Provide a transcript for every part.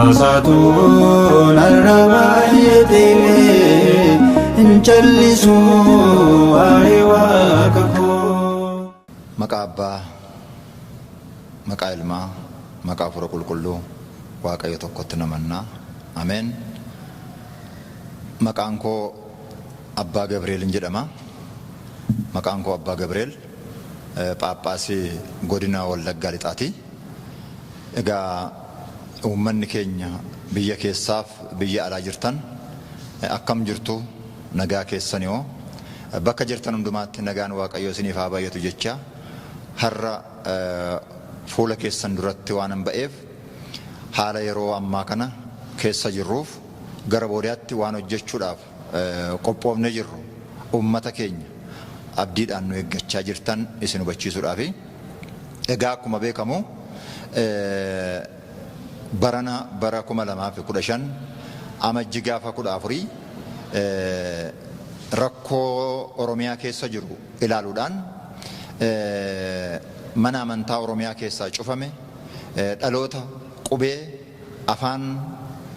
Caamsaatu narra baay'atee hin callisu waa'ee waaqa koo. Maqaa Abbaa, maqaa Ilmaa, maqaa Hafuura Qulqulluu Waaqayyo tokkotti namannaa. Ameen. Maqaan koo Abbaa Gabri'eelin jedhama. Maqaan koo Abbaa Gabri'eel Phaaphaasii godina Wallaggaa Lixaati. Egaa uummanni keenya biyya keessaaf biyya alaa jirtan akkam jirtu, nagaa keessani hoo? Bakka jirtan hundumaatti nagaan Waaqayyoo isiniif haa baay'atu jecha, har'a fuula keessan duratti waanan ba'eef haala yeroo ammaa kana keessa jirruuf gara boodaatti waan hojjechuudhaaf qophoofnee jirru uummata keenya abdiidhaan nu eeggachaa jirtan isin hubachiisuudhaafi. Egaa akkuma beekamu barana bara 2015 Amajji gaafa 14 rakkoo Oromiyaa keessa jiru ilaaluudhaan mana amantaa Oromiyaa keessaa cufame, dhaloota qubee afaan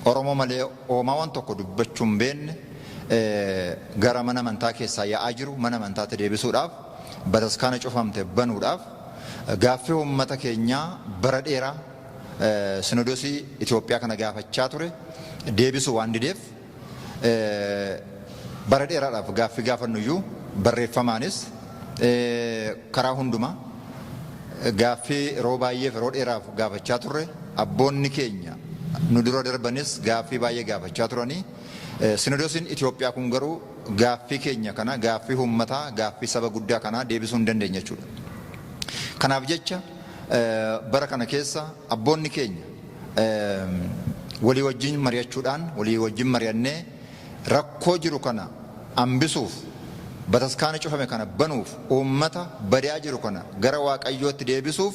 Oromoo malee oomaa waan tokko dubbachuu hin beekne gara mana amantaa keessaa yaa'aa jiru mana amantaatti deebisuudhaaf, bataskaana cufamte banuudhaaf, gaaffii uummata keenyaa bara dheeraa sinodosii Itoophiyaa kana gaafachaa ture deebisuu waan dideef, bara dheeraadhaaf gaaffii gaafannuyyuu barreeffamaanis karaa hundumaa gaaffii yeroo baay'eef yeroo dheeraaf gaafachaa turre, abboonni keenya nu dura darbanis gaaffii baay'ee gaafachaa turanii, sinodosiin Itoophiyaa kun garuu gaaffii keenya kana, gaaffii uummataa, gaaffii saba guddaa kanaa deebisuu hin dandeenye jechuudha. Kanaaf jecha bara kana keessa abboonni keenya walii wajjin mari'achuudhaan, walii wajjin mari'annee, rakkoo jiru kana hambisuuf, bataskaana cufame kana banuuf, uummata badaa jiru kana gara Waaqayyootti deebisuuf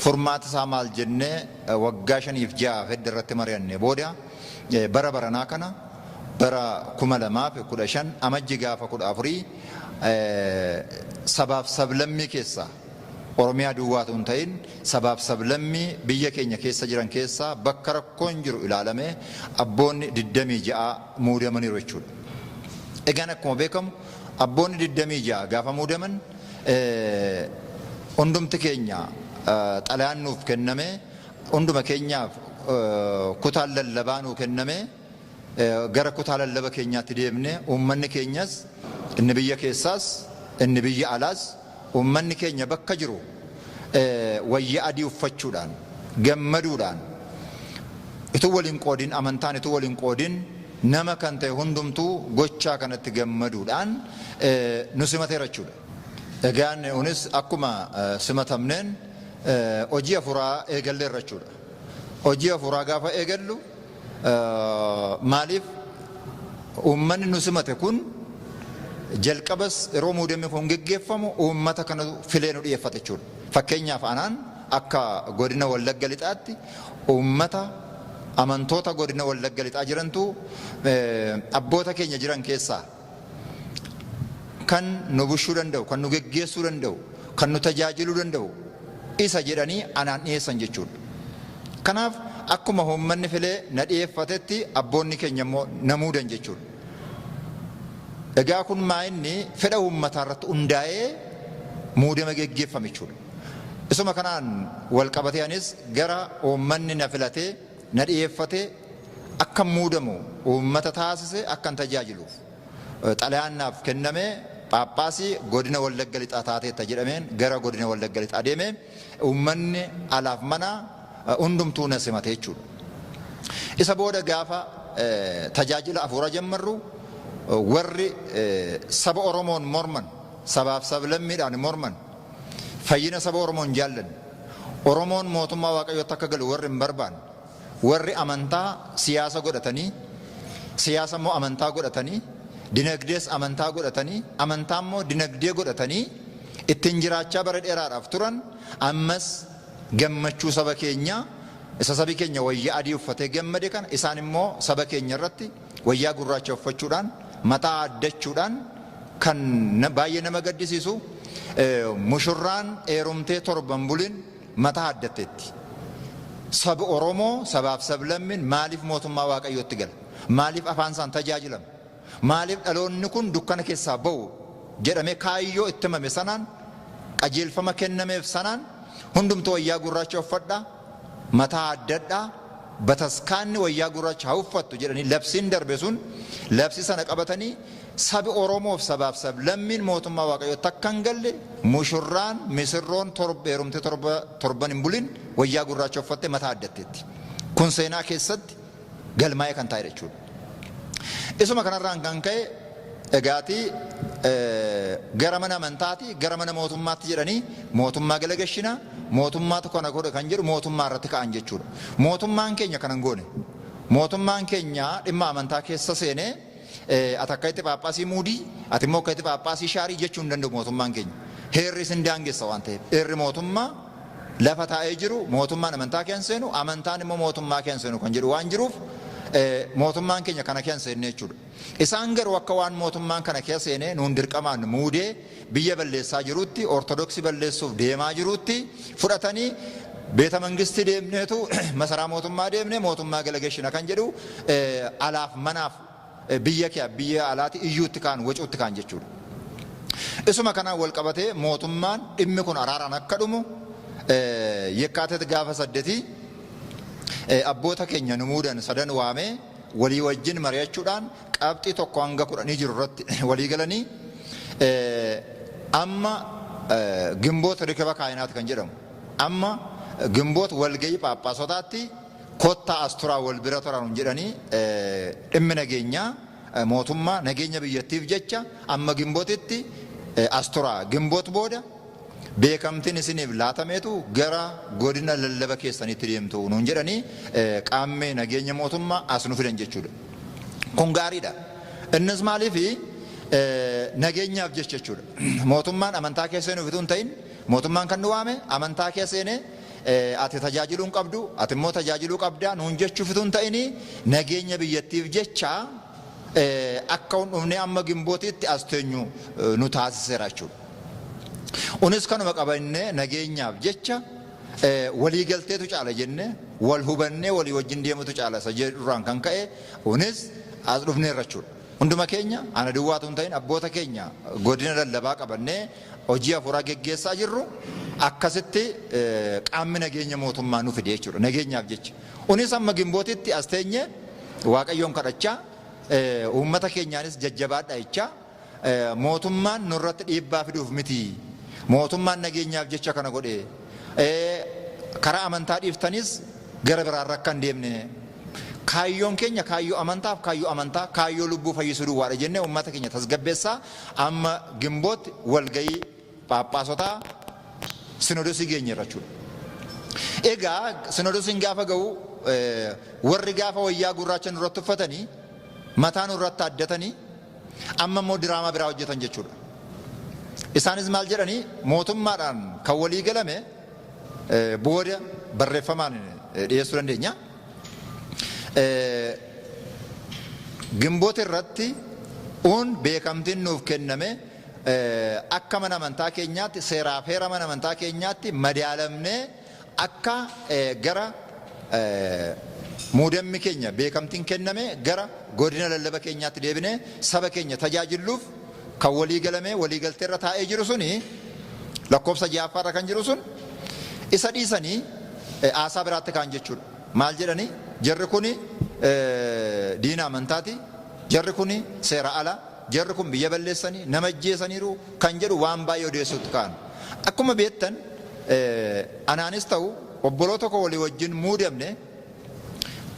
furmaata isaa maal jennee waggaa 5f 6f edda irratti mari'anne booda, bara baranaa kana bara 2015 Amajji gaafa 14 sabaaf sablammii keessaa, Oromiyaa duwwaa utuu hin ta'in sabaaf sablammii biyya keenya keessa jiran keessaa bakka rakkoon jiru ilaalamee abboonni 26 muudamaniiru jechuudha. Egaan akkuma beekamu abboonni 26 gaafa muudaman hundumti keenya xalayaan nuuf kenname, hunduma keenyaaf kutaan lallabaa nuu kenname, gara kutaa lallaba keenyaatti deemne. Uummanni keenyas inni biyya keessaas inni biyya alaas, uummanni keenya bakka jiru wayya adii uffachuudhaan gammaduudhaan, utuu waliin qoodin, amantaan utuu waliin qoodin, nama kan ta'e hundumtuu gochaa kanatti gammaduudhaan nu simateera jechuudha. Egaan kunis akkuma simatamneen hojii hafuuraa eegalleerra jechuudha. Hojii hafuuraa gaafa eegallu, maaliif uummanni nu simate kun jalqabas yeroo muudamni kun geggeeffamu uummata kana filee nu dhiyeeffate jechuudha. Fakkeenyaaf anaan akka godina Wallagga Lixaatti uummata amantoota godina Wallagga Lixaa jirantu abboota keenya jiran keessaa kan nu bushuu danda'u, kan nu geggeessuu danda'u, kan nu tajaajiluu danda'u isa jedhanii anaan dhiyeessan jechuudha. Kanaaf akkuma uummanni filee na dhiyeeffatetti abboonni keenya immoo na muudan jechuudha. Egaa kun maa inni fedha uummataa irratti hundaa'ee muudama geggeeffame jechuudha. Isuma kanaan wal qabatee anis gara uummanni na filatee na dhiyeeffatee akka muudamu uummata taasise akkan tajaajiluuf xalayaan naaf kenname, Phaaphaasii godina Wallagga Lixaa taateetta jedhameen gara godina Wallagga Lixaa deeme, uummanni alaaf mana hundumtuu na simate jechuudha. Isa booda gaafa tajaajila hafuuraa jammarru warri saba Oromoon morman, sabaaf sablammiidhaan morman, fayyina saba Oromoon jaallanne, Oromoon mootummaa Waaqayyootti akka galu warri hin barbaanne, warri amantaa siyaasa godhatanii, siyaasa immoo amantaa godhatanii, dinagdees amantaa godhatanii, amantaa immoo dinagdee godhatanii ittiin jiraachaa bara dheeraadhaaf turan, ammas gammachuu saba keenyaa isa sabi keenya wayyaa adii uffatee gammade kana isaan immoo saba keenya irratti wayyaa gurraacha uffachuudhaan, mataa addachuudhaan, kan baay'ee nama gaddisiisu, mushurraan heerumtee torban bulin mataa addatteetti. Sabi Oromoo sabaaf sablammiin maaliif mootummaa Waaqayyootti gala? Maaliif afaan isaan tajaajilama? Maaliif dhaloonni kun dukkana keessaa ba'u jedhamee kaayyoo itti himame sanaan, qajeelfama kennameef sanaan, hundumtuu wayyaa gurraacha uffadhaa, mataa addadhaa, bataskaanni wayyaa gurraacha haa uffattu jedhanii labsiin darbe sun, labsii sana qabatanii sabi Oromoof sabaaf sablammiin mootummaa Waaqayyootti akka hin galle, mushurraan misirroon torba heerumtee torba torban hin bulin wayyaa gurraacha uffattee mataa addatteetti. Kun seenaa keessatti galmaa'ee kan taa'edha jechuudha. Isuma kanarraan kan ka'e egaatii gara mana amantaati gara mana mootummaatti jedhanii mootummaa gala gashinaa, mootummaatu kana godhe kan jedhu mootummaa irratti ka'an jechuudha. Mootummaan keenya kana hin goone. Mootummaan keenya dhimma amantaa keessa seenee ati akka itti Phaaphaasii muudii, ati immoo akka itti Phaaphaasii shaarii jechuu hin danda'u mootummaan keenya. Heerri isin daangessa waan ta'eef. Heerri mootummaa lafa taa'ee jiru mootummaan amantaa keessa seenu, amantaan immoo mootummaa keessa seenu kan jedhu waan jiruuf, mootummaan keenya kana keessa seenne jechuudha. Isaan garuu akka waan mootummaan kana keessa seenee nuun dirqamaan muudee biyya balleessaa jirutti, Ortodoksii balleessuuf deemaa jirutti fudhatanii, beeta mangistii deemneetu, masaraa mootummaa deemnee mootummaa galageeshina kan jedhu alaaf manaaf biyya kee biyya alaati iyyuutti kaan, wacuutti kaan jechuudha. Isuma kanaan wal qabatee mootummaan dhimmi kun araaraan akka dhumu Yekkaatit gaafa 8 abboota keenya nu muudan sadan waamee walii wajjin mari'achuudhaan qabxii 1 hanga 10 jiru irratti walii galanii, amma Gimboot Rikiba Kaayinaat kan jedhamu, amma Gimboot walgahii Phaaphaasotaatti kottaa as turaa, wal bira turaa nuun jedhanii, dhimmi nageenyaa mootummaa nageenya biyyattiif jecha amma Gimbootitti as turaa, Gimboot booda beekamtiin isiniif laatameetu gara godina lallaba keessanitti deemtu nuun jedhanii qaammee nageenya mootummaa as nu fidan jechuudha. Kun gaariidha. Innis maaliif? Nageenyaaf jecha jechuudha. Mootummaan amantaa keessa seenuuf utuu hin ta'in, mootummaan kan nu waame amantaa keessa seenee ati tajaajiluu hin qabdu, ati immoo tajaajiluu qabda nuun jechuuf utuu hin ta'in, nageenya biyyattiif jecha akka hin dhufnee amma Gimbootiitti as teenyu nu taasiseera jechuudha. Unis kanuma qabannee nageenyaaf jecha walii galteetu caala jenne, wal hubannee walii wajjin deemutu caala isa jedhurraan kan ka'e unis as dhufneerra jechuudha. Hunduma keenya, ana duwwaatu hin ta'in, abboota keenya godina lallabaa qabannee hojii hafuuraa geggeessaa jirru akkasitti qaamni nageenya mootummaa nu fide jechuudha nageenyaaf jecha. Unis amma Gimbootitti as teenye Waaqayyoon kadhachaa, uummata keenyaanis jajjabaadha jechaa, mootummaan nurratti dhiibbaa fiduuf miti. Mootummaan nageenyaaf jecha kana godhe. Karaa amantaa dhiiftanis gara biraarra akka hin deemne. Kaayyoon keenya kaayyoo amantaaf kaayyoo amantaa, kaayyoo lubbuu fayyisuu duwwaadha jennee uummata keenya tasgabbeessaa amma Gimbootti walgahii Phaaphaasotaa sinodosii geenyeerra jechuudha. Egaa sinodosiin gaafa ga'u, warri gaafa wayyaa gurraacha nurratti uffatanii mataa nurratti addatanii amma immoo diraamaa biraa hojjetan jechuudha. Isaanis maal jedhanii? Mootummaadhaan kan walii galame booda barreeffamaan dhiyeessuu dandeenya. Gimboota irratti un beekamtiin nuuf kenname akka mana amantaa keenyaatti, seeraaf heera mana amantaa keenyaatti madaalamnee akka gara muudammi keenya beekamtiin kenname gara godina lallaba keenyaatti deebinee saba keenya tajaajilluuf kan walii galamee walii galteerra taa'ee jiru suni, lakkoofsa ja'affaarra kan jiru sun isa dhiisanii haasaa biraatti kaan jechuudha. Maal jedhanii? Jarri kuni diina amantaati, jarri kuni seera ala, jarri kun biyya balleessanii nama ajjeesaniiru kan jedhu waan baay'ee odeessuutti ka'an. Akkuma beektan, anaanis ta'u obboloota koo walii wajjin muudamne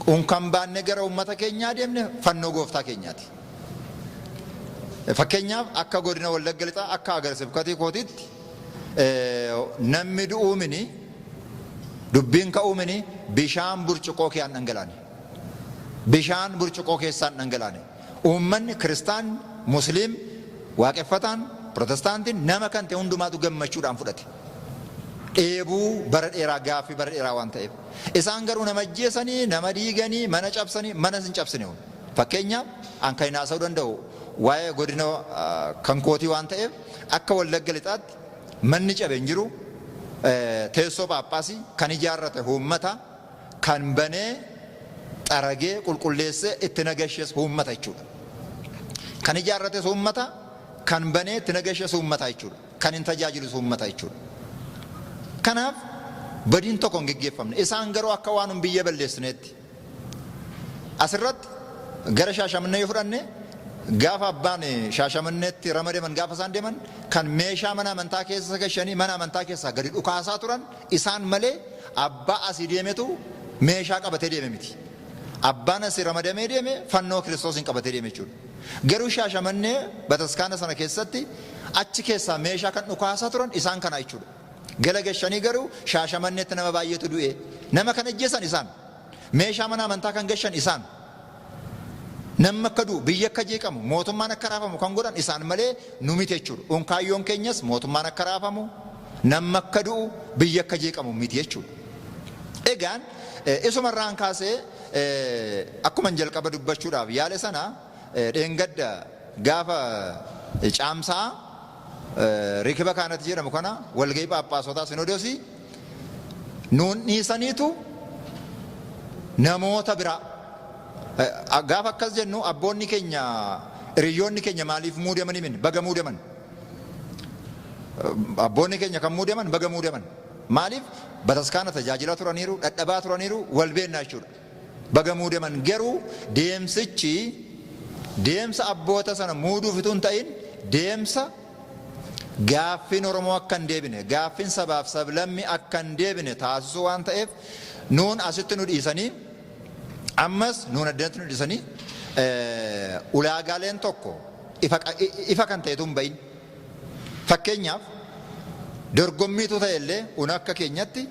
unkan baanne gara uummata keenyaa deemne fannoo gooftaa keenyaati. Fakkeenyaaf, akka godina Wallagga Lixaa akka Hagara Sibkatii kootiitti namni du'uumini, dubbiin ka'uumini, bishaan burcuqqoo keessaan dhangalaane. Bishaan burcuqqoo keessaan dhangalaane. Uummanni kiristaan, musliim, waaqeffataan, protestaantiin, nama kan ta'e hundumaatu gammachuudhaan fudhate. Dheebuu bara dheeraa, gaaffii bara dheeraa waan ta'eef. Isaan garuu nama ajjeesanii, nama diiganii, mana cabsanii, mana hin cabsine. Fakkeenyaaf, an kan hin haasa'uu danda'u waa'ee godina kan kootii waan ta'eef, akka Wallagga Lixaatti manni cabe hin jiru. Teessoo Phaaphaasii kan ijaarrate uummata, Kan banee xaragee qulqulleessee itti nagashes uummata jechuudha. Kan ijaarrates uummata, kan banee itti nagashes uummata jechuudha. Kan hin tajaajilus uummata jechuudha. Kanaaf badiin tokko hin geggeeffamne. Isaan garuu akka waan nun biyya balleessineetti. Asirratti gara Shaashamannee yoo fudhanne, gaafa abbaan Shaashamanneetti ramadaman, gaafa isaan deeman, kan meeshaa mana amantaa keessa gashanii mana amantaa keessaa gadi dhukaasaa turan isaan malee abbaa asii deemetu meeshaa qabatee deeme miti. Abbaan asii ramadamee deeme fannoo Kiristoosiin qabatee deeme jechuudha. Garuu Shaashamannee bataskaana sana keessatti achi keessaa meeshaa kan dhukaasaa turan isaan kana jechuudha. Gala gashanii garuu Shaashamanneetti nama baay'eetu du'e. Nama kan ajjeesan isaan. Meeshaa mana amantaa kan gashan isaan. Namni akka du'u, biyya akka jeeqamu, mootummaan akka raafamu kan godhan isaan malee nu miti jechuudha. Unkaayyoon keenyas mootummaan akka raafamu, namni akka du'u, biyya akka jeeqamu miti jechuudha. Egaan isumarraan kaasee, akkuma jalqaba dubbachuudhaaf yaale sana, dheengadda gaafa caamsaa rikiba kaanatti jedhamu kana walgahii phaaphaasotaa sinodosii nuun dhiisaniitu namoota biraa. Gaafa akkas jennu, abboonni keenya, hiriyoonni keenya maaliif muudamanii min baga muudaman. Abboonni keenya kan muudaman baga muudaman. Maaliif? Bataskaana tajaajilaa turaniiru, dhadhabaa turaniiru, wal beennaa jechuudha. Baga muudaman. Garuu deemsichi deemsa abboota sana muuduuf utuu hin ta'in, deemsa gaaffiin Oromoo akka hin deebine, gaaffiin sabaaf sablammi akka hin deebine taasisuu waan ta'eef, nuun asitti nu dhiisanii, ammas nuun addanatti nu dhiisanii, ulaagaaleen tokko ifa kan ta'etu hin bahin. Fakkeenyaaf, dorgommiitu ta'e illee, un akka keenyatti,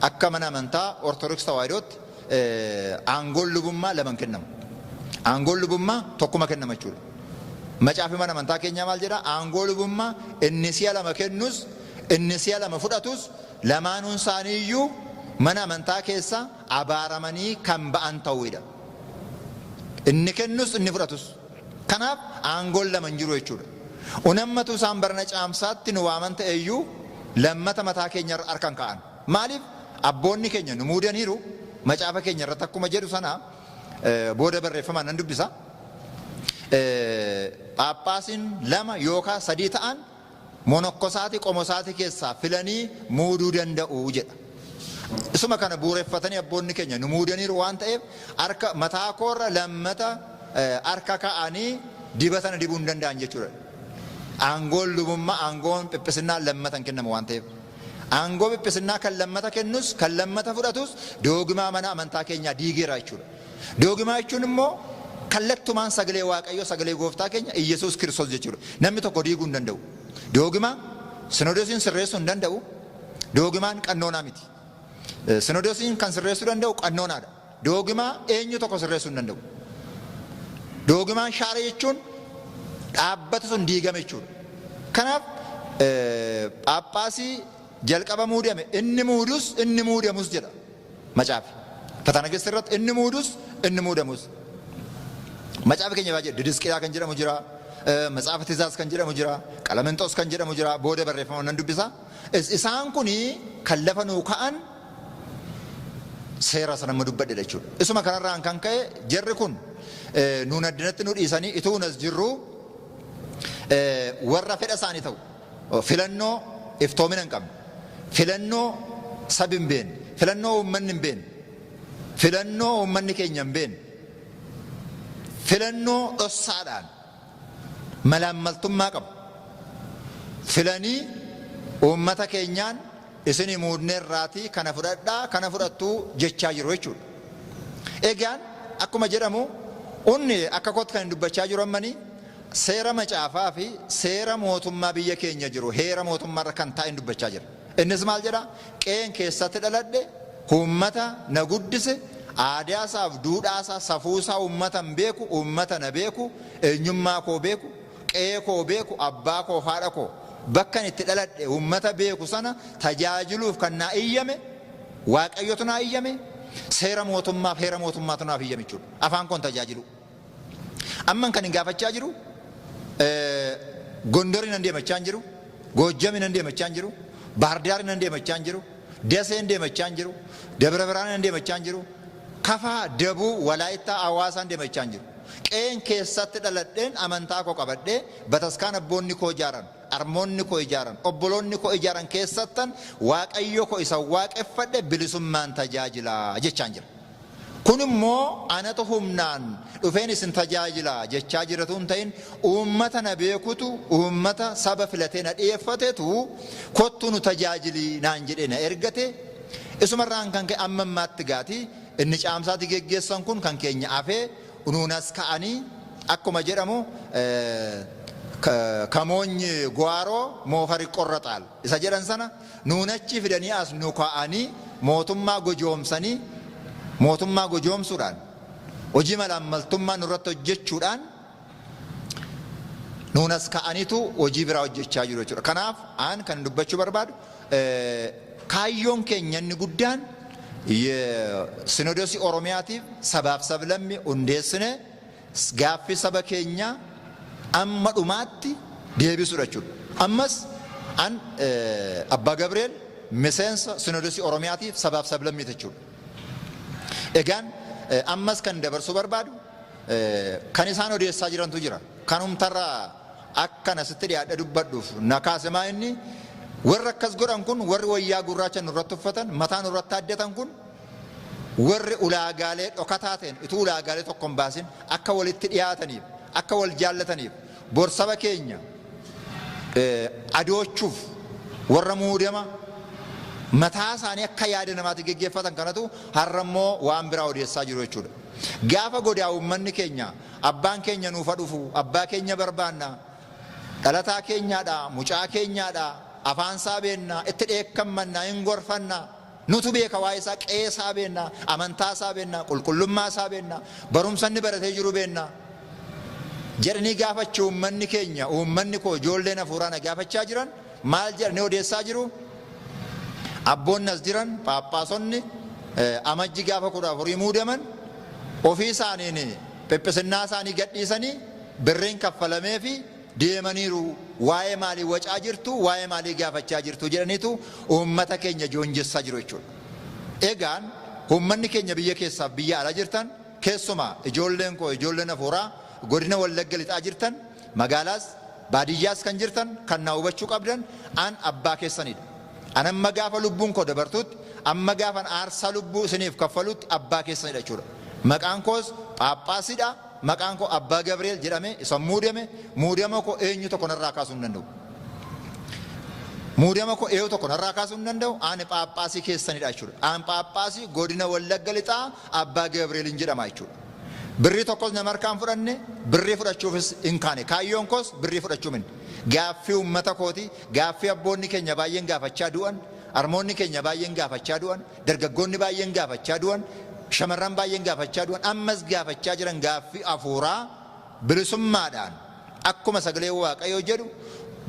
akka mana amantaa Ortodoks Tawaahidootti, aangoon lubummaa lama hin kennamu. Aangoon lubummaa tokkuma kennama jechuudha. Macaafi mana amantaa keenyaa maal jedha? Aangoo lubummaa inni si'a lama kennus, inni si'a lama fudhatus, lamaanuun isaanii iyyuu mana amantaa keessa abaaramanii kan ba'an ta'uudha. Inni kennus, inni fudhatus. Kanaaf aangoon lama hin jiru jechuudha. Unammatu isaan barana caamsaatti nu waaman ta'e iyyuu, lammata mataa keenya irra harkan ka'an. Maaliif? Abboonni keenya nu muudaniiru. Macaafa keenya irratti akkuma jedhu sana, booda barreeffamaan nan dubbisa. Phaaphaasiin lama yookaan sadii ta'an monokkosaatii qomosaatii keessaa filanii muuduu danda'u jedha. Isuma kana bu'uureffatanii abboonni keenya nu muudaniiru waan ta'eef, harka mataa koorra lammata harka ka'anii dibata na dibuu hin danda'an jechuudha. Aangoon lubummaa, aangoon phiphisinnaa lammata hin kennamu waan ta'eef. Aangoo phiphisinnaa kan lammata kennus, kan lammata fudhatus doogimaa mana amantaa keenyaa diigeera jechuudha. Doogimaa jechuun immoo kallattumaan sagalee Waaqayyoo, sagalee gooftaa keenya Iyyasuus Kiristoos jechuudha. Namni tokko diiguu hin danda'u. Doogimaa sinodosiin sirreessuu hin danda'u. Doogimaan qannoonaa miti. Sinodosiin kan sirreessuu danda'u qannoonaadha. Doogimaa eenyu tokko sirreessuu hin danda'u. Doogimaan shaara jechuun dhaabbata sun diigame jechuudha. Kanaaf phaaphaasii jalqaba muudame, inni muudus inni muudamus jedha macaafi. Fatanagist irratti inni muudus inni muudamus. Macaafi keenya baay'ee Didisqiyaa kan jedhamu jira. Matsaafa Tizaaz kan jedhamu jira. Qalaminxoos kan jedhamu jira. Booda barreeffama nan dubbisa. Isaan kuni kan lafa nuu ka'an seera sana amma dubbadhedha jechuudha. Isuma kanarraan kan ka'e jarri kun nuun addinatti nu dhiisanii, ituu nas jirru warra fedha isaanii ta'u, filannoo iftoomina hin qabne, filannoo sabi hin beekne, filannoo uummanni hin beekne, filannoo uummanni keenya hin beekne, filannoo dhossaadhaan malaammaltummaa qabu filanii, uummata keenyaan isinii muudneerraatii kana fudhadhaa, kana fudhattuu jechaa jiru jechuudha. Egaan akkuma jedhamu, unni akka kootti kan hin dubbachaa jiru ammanii seera macaafaa fi seera mootummaa biyya keenya jiru, heera mootummaarra kan taa'e dubbachaa jira. Innis maal jedha? Qe'een keessatti dhaladhe, uummata na guddise, aadaasaaf duudhaasaa, safuusaa uummata hin beeku, uummata na beeku, eenyummaa koo beeku, qe'ee koo beeku, abbaa koo, haadha koo, bakka itti dhaladhe uummata beeku sana tajaajiluuf kan naa iyyame Waaqayyotu naa iyyame, seera mootummaaf heera mootummaatu naaf iyyame jechuudha. Afaan koon tajaajilu. Amman kan hin gaafachaa jiru Gondori nan deemachaa hin jiru, Goojjami nan deemachaa hin jiru, Baardaari nan deemachaa hin jiru, Daseen deemachaa hin jiru, Dabra Birhaan nan deemachaa hin jiru. Kafaa, Dabuu, Walaayittaa, Hawaasaan deema jechaa hin jiru. Qe'een keessatti dhaladheen amantaa koo qabadhee bataskaan abboonni koo ijaaran, armoonni koo ijaaran, obboloonni koo ijaaran keessattan Waaqayyo koo isa waaqeffadhe bilisummaan tajaajila jechaan jira. Kun immoo anatu humnaan dhufeen isin tajaajila jechaa jiratu hin ta'in, uummata na beekutu, uummata saba filatee na dhiyeeffatetu kottu nu tajaajili naan jedhee na ergate. Isumarraan kan ka'e amma ammaatti gaati inni caamsaati geggeessan kun kan keenya afee nuunas ka'anii akkuma jedhamu kamoonyi guwaaroo moofari qorraxaal isa jedhan sana nuunachi fidanii as nu kaa'anii mootummaa gojoomsanii, mootummaa gojoomsuudhaan hojii malaammaltummaa nurratti hojjechuudhaan nuunas ka'aniitu hojii biraa hojjechaa jiru jechuudha. Kanaaf aan kan dubbachuu barbaadu, kaayyoon keenya inni guddaan Sinodosii Oromiyaatiif sabaaf sablammi hundeessine gaaffii saba keenyaa amma dhumaatti deebisuudha jechuudha. Ammas an Abbaa Gabriel miseensa Sinodosii Oromiyaatiif sabaaf sablammiiti jechuudha. Egaan ammas kan dabarsuu barbaadu, kan isaan odeessaa jirantu jira. Kanumtarraa akkan asitti dhiyaadhe dubbadhuuf na kaase maa inni warri akkas godhan kun, warri wayyaa gurraacha nurratti uffatan, mataa nurratti addatan kun, warri ulaagaalee dhokataa ta'een utuu ulaagaalee tokko hin baasin akka walitti dhiyaataniif, akka wal jaallataniif, bor saba keenya adoochuuf warra muudama mataa isaanii akka yaada namaatti geggeeffatan kanatu har'a immoo waan biraa odeessaa jiru jechuudha. Gaafa godaa uummanni keenya abbaan keenya nuufa dhufu, abbaa keenya barbaanna, dhalataa keenyaadha, mucaa keenyaadha, afaan isaa beenna, itti dheekkammanna, hin gorfanna. Nutu beeka waa'ee isaa, qe'ee isaa beenna, amantaa isaa beenna, qulqullummaa isaa beenna, barumsa inni baratee jiru beenna. Jedhanii gaafachuu uummanni keenya, uummanni koo ijoolleen hafuuraa na gaafachaa jiran maal jedhanii odeessaa jiru? Abboonni as jiran, Phaaphaasonni Amajji gaafa 14 muudaman ofii isaaniin phiphisinnaa isaanii gadhiisanii birriin kaffalamee fi deemaniiru, waa'ee maalii wacaa jirtu, waa'ee maalii gaafachaa jirtu jedhaniitu uummata keenya joonjessaa jiru jechuudha. Egaan uummanni keenya biyya keessaaf biyya alaa jirtan, keessumaa ijoolleen koo ijoolleen hafuuraa godina Wallagga Lixaa jirtan, magaalaas baadiyyaas kan jirtan, kan na hubachuu qabdan an abbaa keessanidha. An amma gaafa lubbuun koo dabartutti, amma gaafan aarsaa lubbuu isiniif kaffalutti abbaa keessanidha jechuudha. Maqaan koos Phaaphaasidha. Maqaan koo Abbaa Gabriel jedhame isa muudame, muudama koo eenyu tokko narraa kaasuu hin danda'u. Muudama koo eenyu tokko narraa kaasuu hin danda'u. Ani Phaaphaasii keessanidha jechuudha. An Phaaphaasii godina Wallagga Lixaa Abbaa Gabrielin jedhama jechuudha. Birrii tokkos nama harkaan fudhanne, birrii fudhachuufis hin kaane. Kaayyoon koos birrii fudhachuu miti. Gaaffii uummata kooti, gaaffii abboonni keenya baay'een gaafachaa du'an, harmoonni keenya baay'een gaafachaa du'an, dargaggoonni baay'een gaafachaa du'an, shamarran baay'een gaafachaa du'an, ammas gaafachaa jiran, gaaffii hafuuraa bilisummaadhaan akkuma sagalee Waaqayyoo jedhu,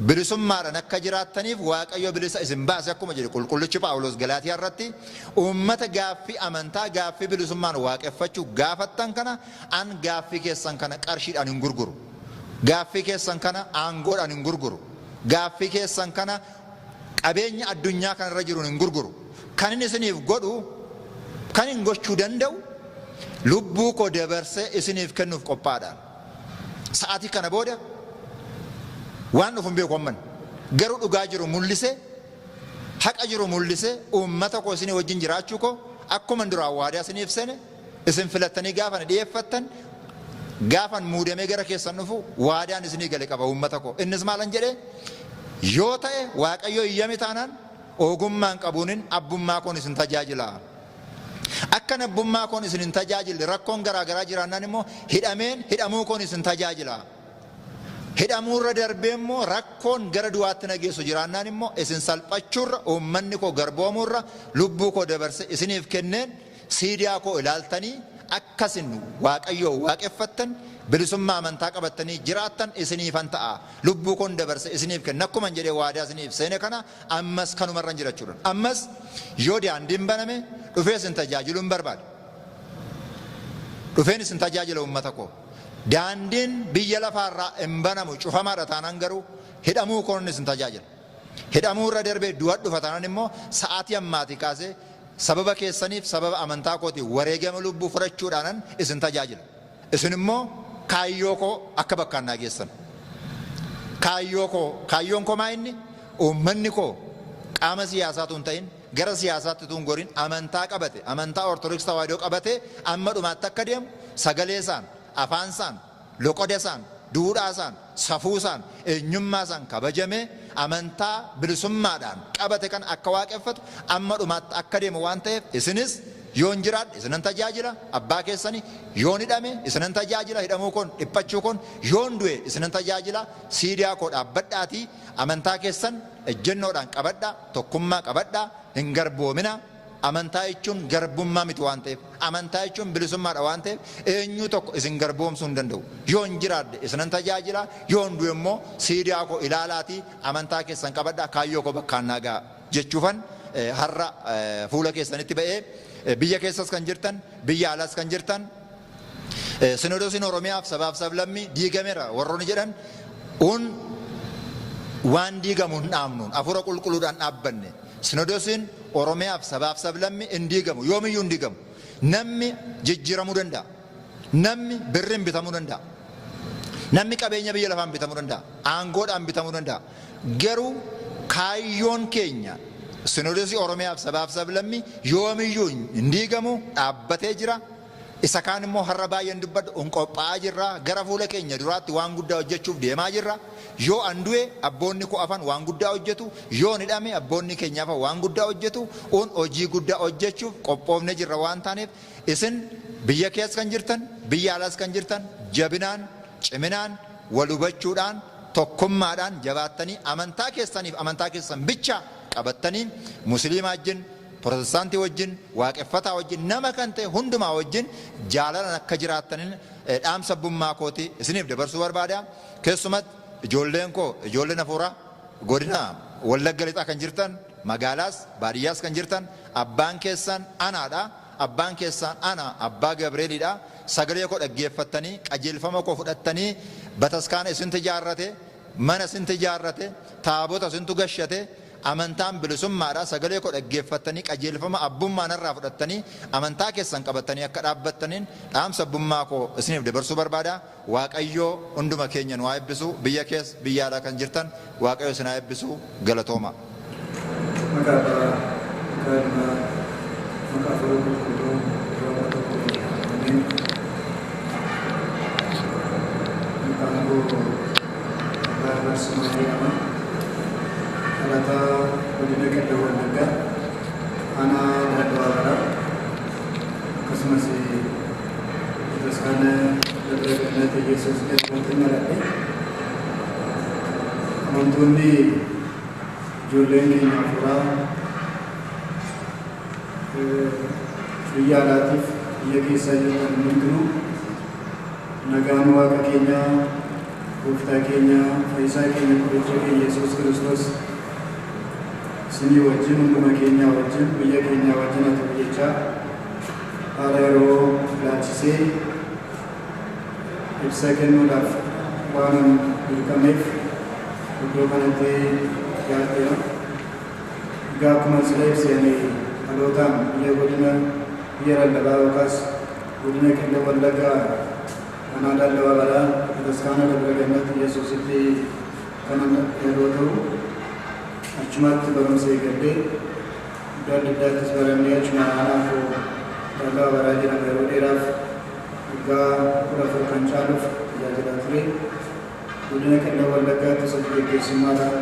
bilisummaadhaan akka jiraattaniif Waaqayyo bilisa isin baase akkuma jedhe qulqullichi Phaawulos Galaatiyaa irratti, uummata gaaffii amantaa, gaaffii bilisummaan waaqeffachuu gaafattan kana an gaaffii keessan kana qarshiidhaan hin gurguru. Gaaffii keessan kana aangoodhaan hin gurguru. Gaaffii keessan kana qabeenya addunyaa kanarra jiruun hin gurguru. Kan inni isiniif godhu, kan hin gochuu danda'u, lubbuu koo dabarsee isiniif kennuuf qophaa'aadhaan. Sa'aatii kana booda waan dhufu hin beeku amman. Garuu dhugaa jiru mul'isee, haqa jiru mul'isee, uummata koo isinii wajjin jiraachuu koo akkuma duraan waadaa isiniif seene, isin filattanii gaafa na dhiyeeffattan, gaafan muudamee gara keessan dhufu waadaan isinii gale qaba uummata koo. Innis maalan jedhee, yoo ta'e Waaqayyo iyyame taanaan ogummaan qabuunin abbummaa koon isin tajaajila. Akkan abbummaa koon isin hin tajaajille rakkoon garaa garaa jiraannaan immoo hidhameen hidhamuu koon isin tajaajila. Hidhamuurra darbee immoo rakkoon gara du'aatti na geessu jiraannaan immoo isin salphachuurra, uummanni koo garboomuurra, lubbuu koo dabarse isiniif kenneen siidiyaa koo ilaaltanii akkasin Waaqayyoo waaqeffattan, bilisummaa amantaa qabattanii jiraattan isiniifan ta'a. Lubbuu koon dabarse isiniif kenna akkuman jedhee waadaa isiniif seene kana ammas kanumarran jira jechuudha. Ammas yoo daandiin baname dhufee isin tajaajiluu hin barbaada. Dhufeen isin tajaajila uummata koo. Daandiin biyya lafaarraa hin banamu cufamaadha taanaan garuu hidhamuu koon isin tajaajila. Hidhamuu irra darbee du'a dhufa taanaan immoo sa'aatii ammaatii kaasee Sababa keessaniif sababa amantaa kootiif wareegama lubbuu fudhachuudhaanan isin tajaajila. Isin immoo kaayyoo koo akka bakkaan naa geessan. Kaayyoo koo kaayyoon koo maa inni uummanni koo qaama siyaasaatu hin ta'in gara siyaasaatti utuu hin gorin amantaa qabate amantaa Ortodoksii Tawaahidoo qabate amma dhumaatti akka deemu sagaleesaan afaansaan loqodasaan duudhaasaan safuusaan eenyummaasaan kabajamee amantaa bilisummaadhaan qabate kan akka waaqeffatu amma dhumaatti akka deemu waan ta'eef isinis yoon jiraadhe isinan tajaajila abbaa keessanii yoon hidhame isinan tajaajila hidhamuu koon dhiphachuu koon yoon du'e isinan tajaajila siidaa koo dhaabbadhaatii amantaa keessan ejjennoodhaan qabadhaa tokkummaa qabadhaa hin garboomina. Amantaa jechuun garbummaa miti waan ta'eef amantaa jechuun bilisummaadha waan ta'eef eenyu tokko isin garboomsuu hin danda'u. Yoon jiraadhe isinan tajaajila yoon du'e immoo siidaa koo ilaalaatii amantaa keessan qabadhaa kaayyoo koo bakkaan naa ga'a jechuufan har'a fuula keessanitti ba'ee biyya keessas kan jirtan biyya alaas kan jirtan Sinodosiin Oromiyaaf sabaaf sablammii diigameera warroonni jedhan un waan diigamu hin dhaabnuun hafuura qulqulluudhaan dhaabbanne. Sinodosiin Oromiyaaf sabaaf sablammii hin diigamu yoomiyyuu hin diigamu. Namni jijjiiramuu danda'a. Namni birriin bitamuu danda'a. Namni qabeenya biyya lafaan bitamuu danda'a. Aangoodhaan bitamuu danda'a. Garuu kaayyoon keenya Sinodosii Oromiyaaf sabaaf sablammii yoomiyyuu hin diigamu dhaabbatee jira. Isa kaan immoo har'a baay'een dubbadhu un qophaa'aa jirra. Gara fuula keenya duraatti waan guddaa hojjechuuf deemaa jirra. Yoo an du'e abboonni koo afan waan guddaa hojjetu. Yoon hidhame abboonni keenya afan waan guddaa hojjetu. Un hojii guddaa hojjechuuf qophoofne jirra waan taaneef isin biyya keessa kan jirtan biyya alaas kan jirtan jabinaan ciminaan wal hubachuudhaan tokkummaadhaan jabaattanii amantaa keessaniif amantaa keessan bicha qabattanii musliimaa wajjin Protestaantii wajjin waaqeffataa wajjin nama kan ta'e hundumaa wajjin jaalalaan akka jiraattaniin dhaamsa abbummaa kooti isiniif dabarsuu barbaada. Keessumatti ijoolleen koo ijoolleen hafuuraa godina Wallagga Lixaa kan jirtan magaalaas baadiyyaas kan jirtan abbaan keessan anaadha. Abbaan keessan ana abbaa Gabreelidha. Sagalee koo dhaggeeffattanii qajeelfama koo fudhattanii bataskaana isintu ijaarrate mana isintu ijaarrate taabota isintu gashate amantaan bilisummaadha. Sagalee koo dhaggeeffattanii qajeelfama abbummaa narraa fudhattanii amantaa keessan qabattanii akka dhaabbattaniin dhaamsa abbummaa koo isiniif dabarsuu barbaada. Waaqayyoo hunduma keenya nu haa eebbisu. Biyya keessa biyya alaa kan jirtan Waaqayyo isin haa eebbisu. Galatooma. Maqaa Abbaa, maqaa Ilmaa, maqaa Hafuura Qulqulluu Waaqa tokko Ameen. Maqaan koo Abbaa Barsumaa jedhama. Dhalataa godina Qellem Wallaggaa aanaa Daaddoo Abaraa akkasumas bataskaana Dabra Gannat Yesuus jedhamutti dhaladhe. Amantoonni ijoolleen keenya hafuuraa biyya alaatiif biyya keessaa jirtan hundinuu nagaan Waaqa keenyaa Gooftaa keenya Fayyisaa keenya qoricha keenya Yesuus Kiristoos isinii wajjin hunduma keenyaa wajjin biyya keenyaa wajjin haa ta'u jechaa haala yeroo ilaalchisee ibsa kennuudhaaf waanan dirqameef iddoo kanatti dhiyaadheera. Egaa akkuma sila ibse ani dhalootaan biyya godina biyya lallabaa yookaas godina Qellem Wallaggaa aanaa Daalloo Abaraa bataskaana Dabra Gannat Yesuusitti kanan yeroo ta'u achumatti barumsa eegallee iddoo adda addaattis barannee achuma aanaa koo Daalloo Abaraa jedhama yeroo dheeraaf waggaa 14 kan caaluuf tajaajilaa ture. Godina Qellem Wallaggaattis hojii geggeessummaadhaan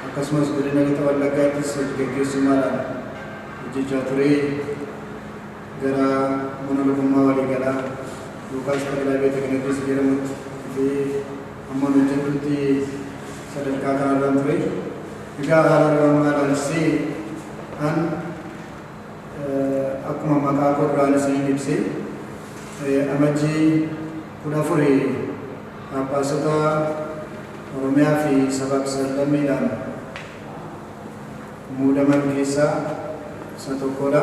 akkasumas godina Lixa Wallaggaattis hojii geggeessummaadhaan hojjechaa ture. Gara mana lubummaa waliigalaa yookaas Xaqilaa Beete Kihnetis jedhamutti dhufee hamman hojjedhutti sadarkaa kanarraan ture. Egaa haala yeroo ammaa ilaalchisee an akkuma maqaa koo duraan isiniin ibse Amajjii 14 Phaaphaasota Oromiyaa fi sabaaf sablammiidhaan muudaman keessaa isa tokkodha.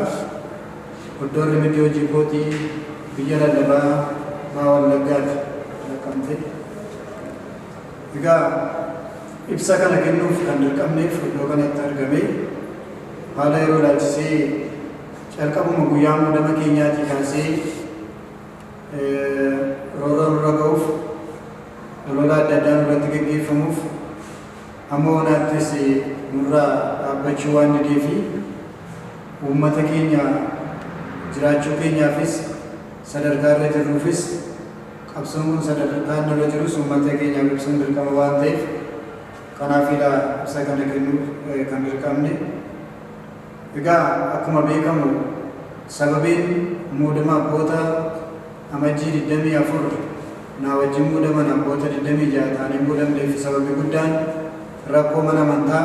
Iddoon rimiddii hojii kootii biyya lallabaa Baha Wallaggaati Naqamte. Egaa ibsa kana kennuuf kan dirqamneef iddoo kanatti argame haala yeroo ilaalchisee Calqabuma guyyaa muudama keenyaatii kaasee rooroo nurra ga'uuf, olola adda addaa nurratti gaggeeffamuuf hamma onaattis nurraa dhaabbachuu waan didee fi uummata keenya jiraachuu keenyaafis sadarkaa irra jirruufis qabsoon kun sadarkaa irra jirus uummata keenyaaf ibsuun dirqama waan ta'eef kanaafidha ibsa kana kennuuf kan dirqamne. Egaa akkuma beekamu sababiin muudama abboota Amajjii 24 naa wajjin muudaman abboota 26 ta'anii muudamneef sababi guddaan rakkoo mana amantaa,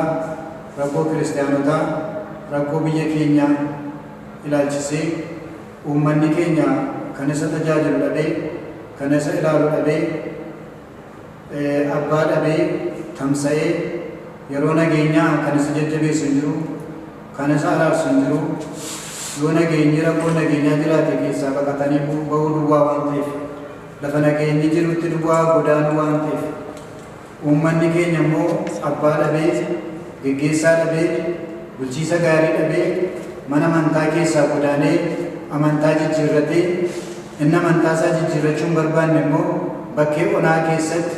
rakkoo kiristaanotaa, rakkoo biyya keenyaa ilaalchisee uummanni keenya kan isa tajaajilu dhabee, kan isa ilaalu dhabee, abbaa dhabee tamsa'ee yeroo nageenyaa kan isa jajjabeessu hin jiru, kan isa araarsu hin jiru. Yoo nageenyi rakkoo nageenyaa jiraate keessaa baqatanii bahuu duwwaa waan ta'eef, lafa nageenyi jirutti duwwaa godaanuu waan ta'eef, uummanni keenya immoo abbaa dhabee, geggeessaa dhabee, bulchiisa gaarii dhabee, mana amantaa keessaa godaanee amantaa jijjiirratee, inni amantaa isaa jijjiirrachuu hin barbaanne immoo bakkee onaa keessatti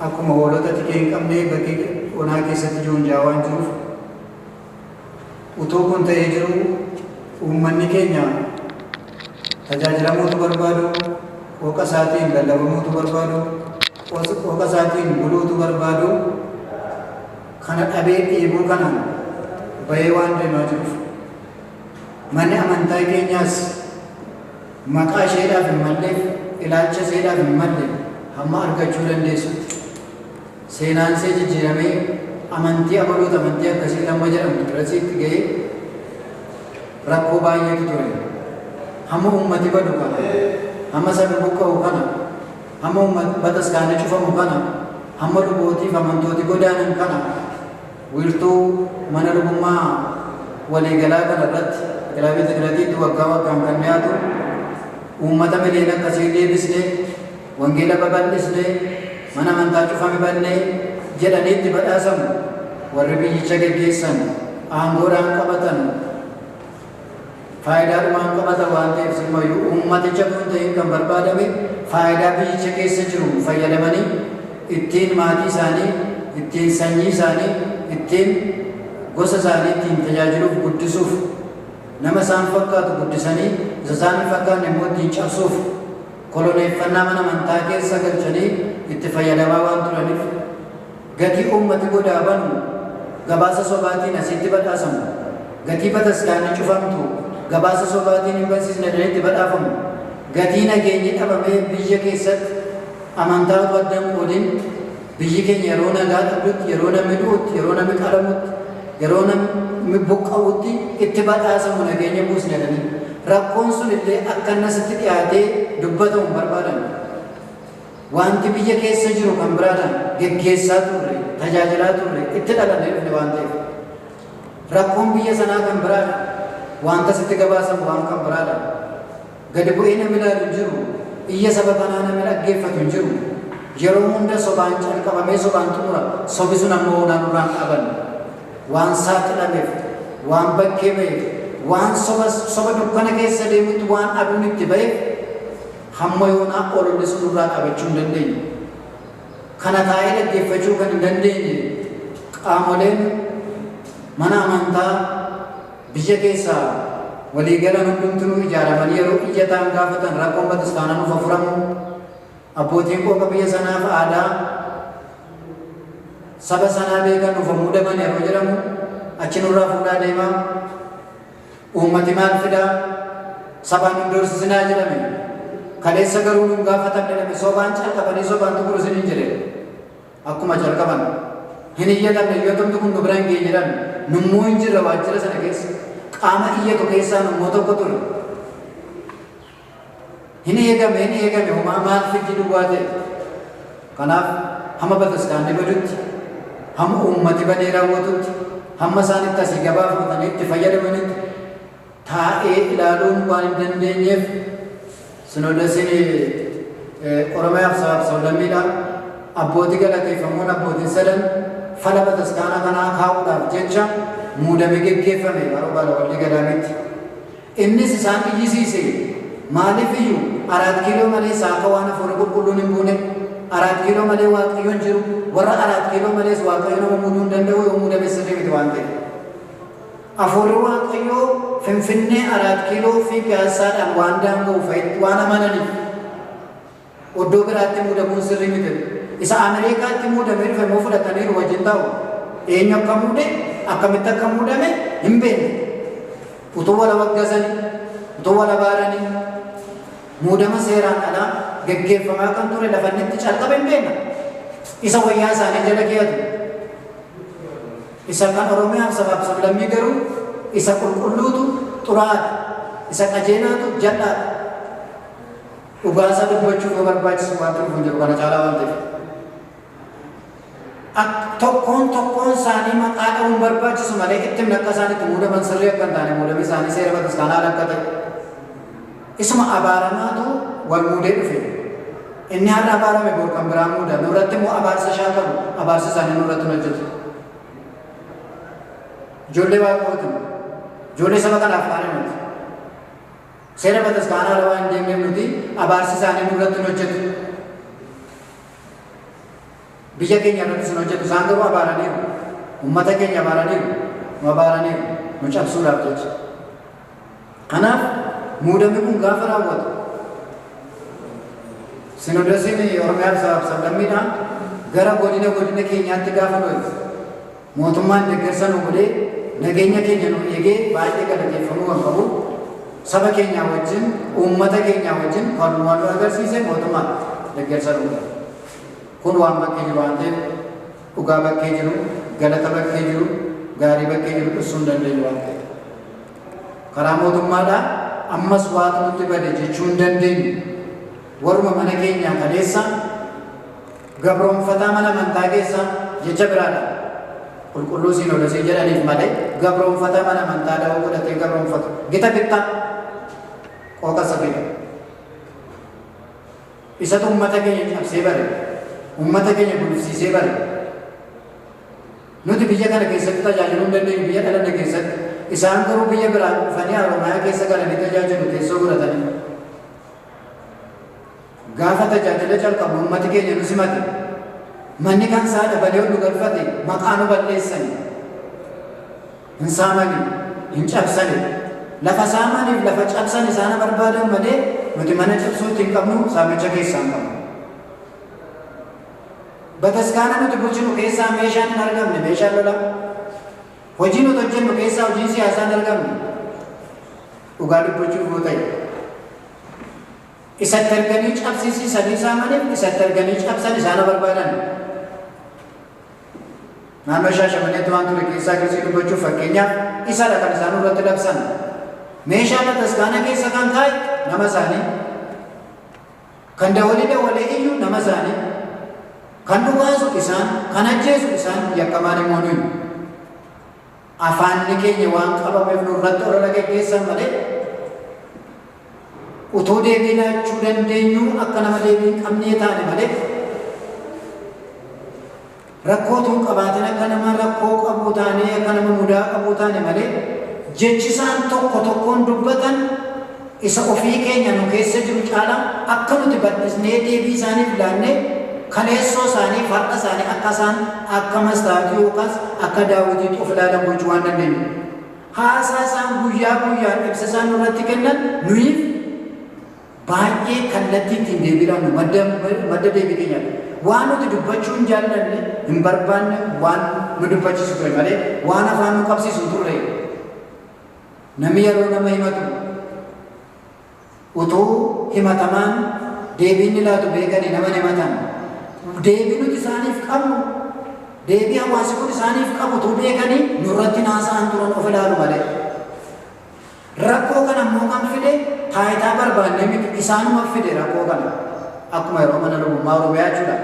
akkuma hoolota tikee hin qabne bakkee onaa keessatti joonjaa waan jiruuf, utuu kun ta'ee jiru uummanni keenya tajaajilamuutu barbaadu, qooqa isaatiin lallabamuutu barbaadu, qooqa isaatiin buluutu barbaadu, kana dhabee dheebuu kanaan bahee waan deemaa jiruuf manni amantaa keenyaas maqaa isheedhaaf hin malleef, ilaalcha isheedhaaf hin malle hamma argachuu dandeessutti seenaan ishee jijjiiramee amantii abaluuta amantii akkasii amma jedhamtu birasiitti ga'ee rakkoo baay'eetu ture. Hamma uummati badu kana, hamma sabi buqqa'u kana, hamma uummati bataskaanni cufamu kana, hamma lubootiif amantooti godaanan kana, wiirtuu mana lubummaa waliigalaa kana irratti Xiqilaa Beeta Kilatiitti waggaa waggaan kan dhiyaatu uummata miliyoona akkasii deebisnee, wangeela babal'isnee, mana amantaa cufame bannee jedhanii itti badhaasamu warri biyyicha geggeessan aangoodhaan qabatan faayidaadhumaan qabatan waan ta'eef simayyuu uummaticha kun ta'in kan barbaadame faayidaa biyyicha keessa jiru fayyadamanii ittiin maatii isaanii, ittiin sanyii isaanii, ittiin gosa isaanii ittiin tajaajiluuf guddisuuf, nama isaan fakkaatu guddisanii isa isaan hin fakkaanne immoo ittiin cabsuuf koloneeffannaa mana amantaa keessa galchanii itti fayyadamaa waan turaniif gatii uummati godaa banu gabaasa sobaatiin asitti badhaasamu, gatii bataskaanni cufamtu gabaasa sobaatiin hin bansiisne jedhanii itti badhaafamu, gatii nageenyi dhabamee biyya keessatti amantaa utuu adda hin qoodin biyyi keenya yeroo nagaa dhabdutti, yeroo namni du'utti, yeroo namni qalamutti, yeroo namni buqqa'utti itti badhaasamu nageenya buusne jedhanii rakkoon sun illee akka innasitti dhiyaatee dubbatamu hin barbaadan. Wanti biyya keessa jiru kan biraadhaan geggeessaa turre, tajaajilaa turre, itti dhalannee dhufne waan ta'eef. Rakkoon biyya sanaa kan biraadha. Wanta sitti gabaasamu waan kan biraadha. Gadi bu'ee namni ilaalu hin jiru. Iyya saba kanaa namni dhaggeeffatu hin jiru. Yeroo hunda sobaan calqabamee sobaan xumura. Sobi sun ammoo onaan nurraan dhaabanne. Waan saaxilameef, waan bakkee ba'eef, waan soba dukkana keessa deemutti waan aduun itti ba'eef hamma yoonaa ololli sun nurraa dhaabachuu hin dandeenye. Kana taa'ee dhaggeeffachuu kan hin dandeenye qaamoleen mana amantaa biyya keessaa waliigalan hundumtinuu ijaaramanii yeroo iyya ta'an gaafatan rakkoon bataskaanaa nuuf furamu, abbootiin qooqa biyya sanaaf aadaa saba sanaa beekan nuuf muudaman yeroo jedhamu achi nurraa fuudhaa deemaa, uummati maal fidaa, sabaan nun doorsisinaa jedhame, kaleessa garuu nun gaafatan jedhame, sobaan calqabanii sobaan xumuru isiniin jedhe. Akkuma calqaban hin iyyatamne, iyyatamtu kun nu bira hin geenye jedhan, nummoo hin jirre waajjira sana keessa, qaama iyyatu keessaa nummoo tokko ture. Hin eegame, hin eegame, homaa maal fiddi duwwaa ta'e. Kanaaf hamma bataskaanni badutti, hamma uummati badee raawwatutti, hamma isaan itti asii gabaafatanii itti fayyadamanitti taa'ee ilaaluun waan hin dandeenyeef sinodosiin Oromiyaaf sabaaf sablammiidha. Abbootii galateeffamuun abbootiin sadan fala bataskaana kanaa kaa'uudhaaf jecha muudame geggeeffame yeroo baala waldii gadaamitti. Innis isaan iyyisiise. Maaliif iyyuu Araat Kiiloo malees akka waan hafuurri qulqulluun hin buune, Araat Kiiloo malee Waaqayyo hin jiru, warra Araat Kiiloo malees Waaqayyo nama muuduu hin danda'u, yoo muudame sirrii miti waan ta'eef. Hafuurri Waaqayyoo Finfinnee, Araat Kiiloo fi Piyaassaadhaan waan daanga'u fa'itti waan amananiif iddoo biraatti muudamuun sirrii miti. Isa Ameerikaatti muudamee dhufe immoo fudhataniiru wajjin ta'u. Eenyu akka muude, akkamitti akka muudame hin beekne. Utuu wal waggasanii, utuu wal abaaranii, muudama seeraan alaa geggeeffamaa kan ture lafa inni itti calqabe hin beekna. Isa wayyaa isaanii jala keeyatu. Isa kan Oromiyaaf sabaaf sablammii garuu isa qulqulluutu xuraa'aadha. Isa qajeelaatu jal'aadha. Dhugaasaa dubbachuuf yoo barbaachisu waan dhufu hin jiru kana caalaa waan ta'eef. Tokkoon tokkoon isaanii maqaa dha'uun barbaachisu malee itti himna akka isaan itti muudaman sirrii akka hin taane, muudamni isaanii seera bataskaanaa ala akka ta'e. Isuma abaaramaatu wal muudee dhufe. Inni har'a abaarame bor kan biraa muuda. Nurratti immoo abaarsa shaakalu, abaarsa isaanii nurratti hin hojjetu. Ijoollee Waaqayyooti. Ijoollee saba kanaaf taane nuti. Seera bataskaanaa ala waan hin deemneef nuti abaarsi isaanii nurratti hin hojjetu. Biyya keenya irrattis hin hojjetu. Isaan garuu abaaraniiru. Uummata keenya abaaraniiru. Nu abaaraniiru. Nu cabsuudhaaf jecha. Kanaaf muudamni kun gaafa raawwatu Sinodosiin Oromiyaaf sabaaf sablammiidha gara godina godina keenyaatti gaafa dhufe mootummaan deeggarsa nu godhee, nageenya keenya nu eegee, baay'ee galateeffamuu kan qabu, saba keenyaa wajjin, uummata keenyaa wajjin kan wal agarsiise mootummaan deeggarsa nu godhe. Kun waan bakkee jiru waan ta'eef, dhugaa bakkee jiru, galata bakkee jiru, gaarii bakkee jiru ibsuu hin dandeenyu waan ta'eef. Karaa mootummaadhaa ammas waatu nutti bade jechuu hin dandeenyu. Warruma mana keenyaa kaleessa gabroonfataa mana amantaa keessa, jecha biraadha, qulqulluu siinodosii jedhaniif malee, gabroonfataa mana amantaa da'oo godhatee gabroonfatu gita bittaa qooqa sirriidha. Isatu uummata keenya cabsee bare, uummata keenya gulufsiisee bare. Nuti biyya kana keessatti tajaajiluu hin dandeenyu, biyya dhalanne keessatti. Isaan garuu biyya biraa dhufanii Oromiyaa keessa galanii tajaajilu teessoo godhatanii. Gaafa tajaajila calqabnu uummati keenya nu simate. Manni kan isaa dabalee ol nu galfate, maqaa nu balleessani. Hin saamani, hin cabsani. Lafa saamaniif lafa cabsan isaana barbaadan malee nuti mana cabsuutti hin qabnu, saamicha keessaa hin qabnu. Bataskaana nuti bulchinu keessaa meeshaan hin argamne, meeshaan lolaa. Hojii nuti hojjennu keessaa hojiin siyaasaa hin argamne. Dhugaa dubbachuuf yoo ta'e, isatti arganii cabsisiisanii saamaniif isatti arganii cabsan isaana barbaadan. Naannoo Shaashamanneetti waan ture keessaa keessi dubbachuuf, fakkeenyaaf isadha kan isaan irratti labsan. Meeshaa bataskaana keessa kan kaa'e nama isaanii. Kan dawalee dawalee iyyuu nama isaanii. Kan dhukaasu isaan, kan ajjeesu isaan, yakkamaan immoo nuyi. Afaanni keenya waan qabameef nurratti olola geggeessan malee, utuu deebii laachuu dandeenyu akka nama deebii hin qabnee taane malee, rakkoo utuu hin qabaatin akka nama rakkoo qabuu taanee, akka nama mudaa qabuu taane malee, jechi isaan tokko tokkoon dubbatan isa ofii keenya nu keessa jiru caalaa akka nuti bal'isnee deebii isaaniif laannee kaleessoo isaanii farda isaanii akka isaan akka mastaatii yookaas akka daawwitiitti of ilaalan gochuu waan dandeenyu. Haasaa isaan guyyaa guyyaan ibsa isaan nurratti kennan nuyiif baay'ee kallattii ittiin deebii laannu madda deebii keenyaadha. Waan nuti dubbachuu hin jaallanne, hin barbaanne, waan nu dubbachiisu ture malee waan afaan nu qabsiisu hin turre. Namni yeroo nama himatu utuu himatamaan deebii inni laatu beekanii nama himatan. Deebii nuti isaaniif qabnu, deebii hawaasi kun isaaniif qabu utuu beekanii nurratti naasa'an turan, of ilaalu malee. Rakkoo kana immoo kan fide taayitaa barbaannee miti, isaanuma fide rakkoo kana. Akkuma yeroo mana lubummaa Oromiyaa jechuudha.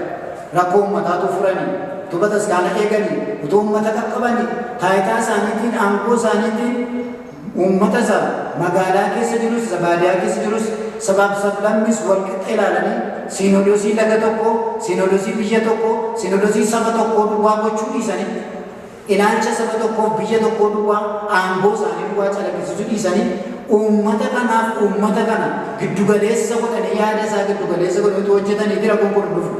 Rakkoo uummataatu furanii, utuu bataskaana eeganii, utuu uummata qaqqabanii, taayitaa isaaniitiin, aangoo isaaniitiin uummata isa magaalaa keessa jirus, isa baadiyyaa keessa jirus, sabaaf sablammis wal qixa ilaalanii, siinodosii laga tokko, siinodosii biyya tokko, siinodosii saba tokkoo duwwaa gochuu dhiisanii Ilaalcha saba tokkoof biyya tokkoo duwwaa aangoo isaanii duwwaa calaqqisiisuu dhiisanii uummata kanaaf uummata kana giddugaleessa godhanii yaada isaa giddugaleessa godhanii hojjetanii rakkoon kun dhufu.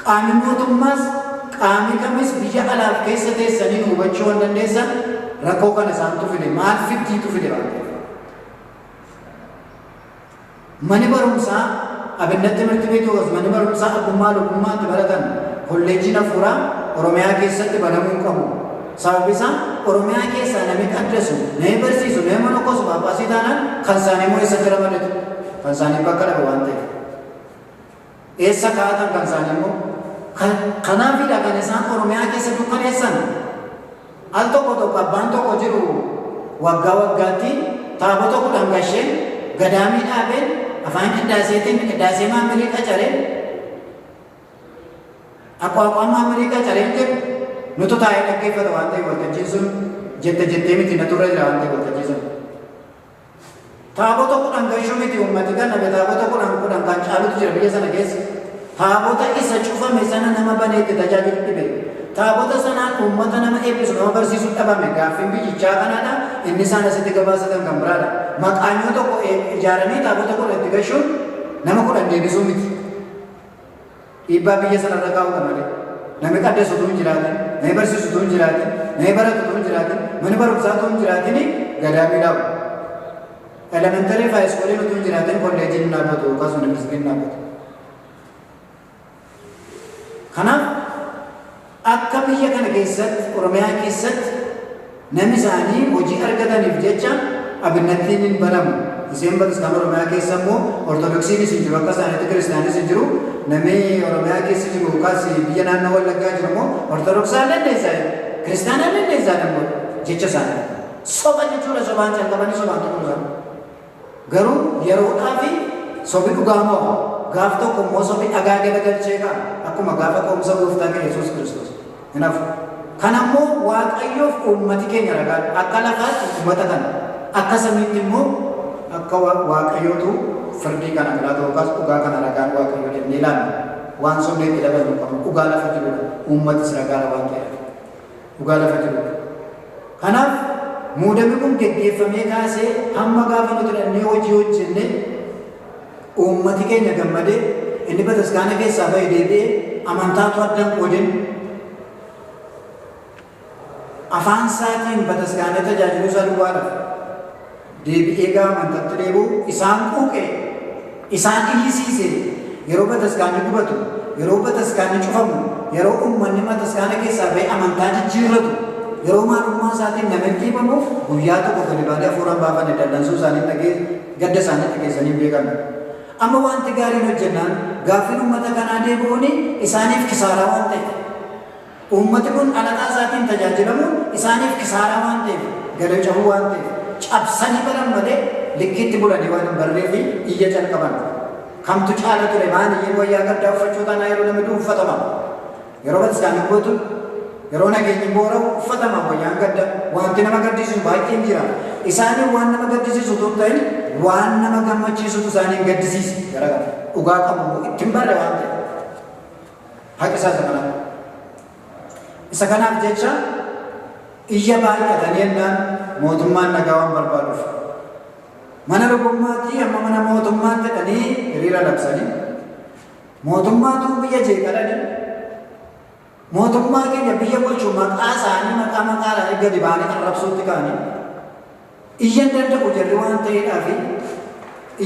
Qaamni mootummaas qaamni kamis biyya alaaf keessa teessanii hubachuu waan dandeessan rakkoo kana isaantu fide maal fiddiitu fide waan ta'eef. Mani barumsaa Abinnat Timirti Beetii yookaas mani barumsaa abbummaa lubummaatti baratan kolleejiin hafuuraa Oromiyaa keessatti banamuu hin qabu. Sababni isaa Oromiyaa keessaa namni qaddasu, namni barsiisu, namni monokosu Phaaphaasii taanaan kan isaanii immoo eessatti ramadatu? Kan isaanii bakka dhaba waan ta'eef. Eessa kaa'atan kan isaanii immoo? Kanaafidha kan isaan Oromiyaa keessa dukkaneessan. Al tokko tokko abbaan tokko jiru waggaa waggaatti taabota 10 gasheen gadaamii dhaabeen afaan qiddaaseetiin qiddaasee maamirii qacareen aqwaaqwaa maamirii qacareen jedhu nutu taa'ee dhaggeeffata waan ta'eef waltajjiin sun jette jettee miti naturra jira waan ta'eef waltajjii sun. Taabota 10 gashuu miti uummati kan dhabe taabota 10 10 kan caalutu jira biyya sana keessa. Taabota isa cufame sana nama banee itti tajaajilu dhibe. Taabota sanaan uummata nama eebbisu nama barsiisu dhabame. Gaaffiin biyyichaa kanaadha. Inni isaan asitti gabaasatan kan biraadha. Maqaanyoo tokko ijaaranii taabota 10 itti gashuun nama 10 deebisuu miti. Dhiibbaa biyya sanarra kaa'uudha malee. Namni qaddasu utuu hin jiraatin, namni barsiisu utuu hin jiraatin, namni baratu utuu hin jiraatin, manni barumsaa utuu hin jiraatin gadaamii dhaabu. Elementary fi high schooliin utuu hin jiraatin kolleejiin hin dhaabbatu yookaas yuunivarsiitiin hin dhaabbatu. Kanaaf akka biyya kana keessatti Oromiyaa keessatti namni isaanii hojii argataniif jecha Abinnattiin hin banamu. Isheen bataskaana Oromiyaa keessa immoo Ortodoksiinis hin jiru akka isaaniitti Kiristaanis hin jiru. Namni Oromiyaa keessa jiru yookaas biyya naannoo Wallaggaa jiru immoo Ortodoksaan dandeessaa Kiristaanaan dandeessaa immoo jecha isaanii. Soba jechuudha sobaan calqabanii sobaan xumuru isaan. Garuu yeroodhaa fi sobi dhugaa mo'a. Gaaf tokko immoo sobi dhagaa galagalchee ka'a. Akkuma gaafa ka'umsa gooftaa keenya Yesuus Kiristoos. Hin hafu. Kana immoo Waaqayyoof uummati keenya ragaadha. Akka lafaatti uummata kana, akka samiitti immoo akka Waaqayyootu firdii kana laata yookaas dhugaa kana ragaan Waaqayyoo jennee ilaalla. Waan sobnee itti daballu hin qabnu. Dhugaa lafa jirudha. Uummatis ragaadha waan ta'eef. Dhugaa lafa jirudha. Kanaaf muudamni kun geggeeffamee kaasee hamma gaafa nuti dhannee hojii hojjenne uummati keenya gammadee inni bataskaana keessaa ba'e deebi'ee amantaatu adda hin qoodin afaan isaatiin bataskaana tajaajiluu isaa duwwaadhaaf deebi'ee gaafa amantaatti deebi'u isaan quuqe isaan iyyisiise yeroo bataskaanni gubatu yeroo bataskaanni cufamu yeroo uummanni bataskaana keessaa ba'e amantaa jijjiirratu yeroo maalummaa isaatiin namni dhiibamu guyyaa tokko gadi baanee hafuuraan baafanne dallansuu isaanii dhagee gadda isaanii dhageessanii hin beekamne. Amma wanti gaariin hojjennaan gaaffiin uummata kanaa deebi'uun isaaniif kisaaraa waan ta'eef. Uummati kun dhalataa isaatiin tajaajilamuun isaaniif kisaaraa waan ta'eef, gada cabuu waan ta'eef, cabsanii baran malee likkiitti bulanii waan hin barree fi iyya calqaban. Kamtu caala ture maan iyyiin wayyaa gaddaa uffachuu taanaa yeroo namni du'u uffatama. Yeroo bataskaanni gubatu, yeroo nageenyi boora'u uffatama wayyaan gadda. Wanti nama gaddisiisu baay'een jira. Isaaniin waan nama gaddisiisu utuu hin ta'in waan nama gammachiisutu isaaniin gaddisiise. Garagara. Dhugaa qabu immoo ittiin barre waan ta'eef. Haqi isaa isa kanaaf. Isa kanaaf jecha iyya baay'atanii jennaan mootummaan nagaa waan barbaaduuf. Mana lubummaatii amma mana mootummaatti jedhanii hiriira labsanii mootummaatu biyya jeeqadhani mootummaa keenya biyya bulchu maqaa isaanii maqaa maqaadhaan gadi ba'anii arrabsuutti ka'anii iyyan danda'u jarri waan ta'eedhaaf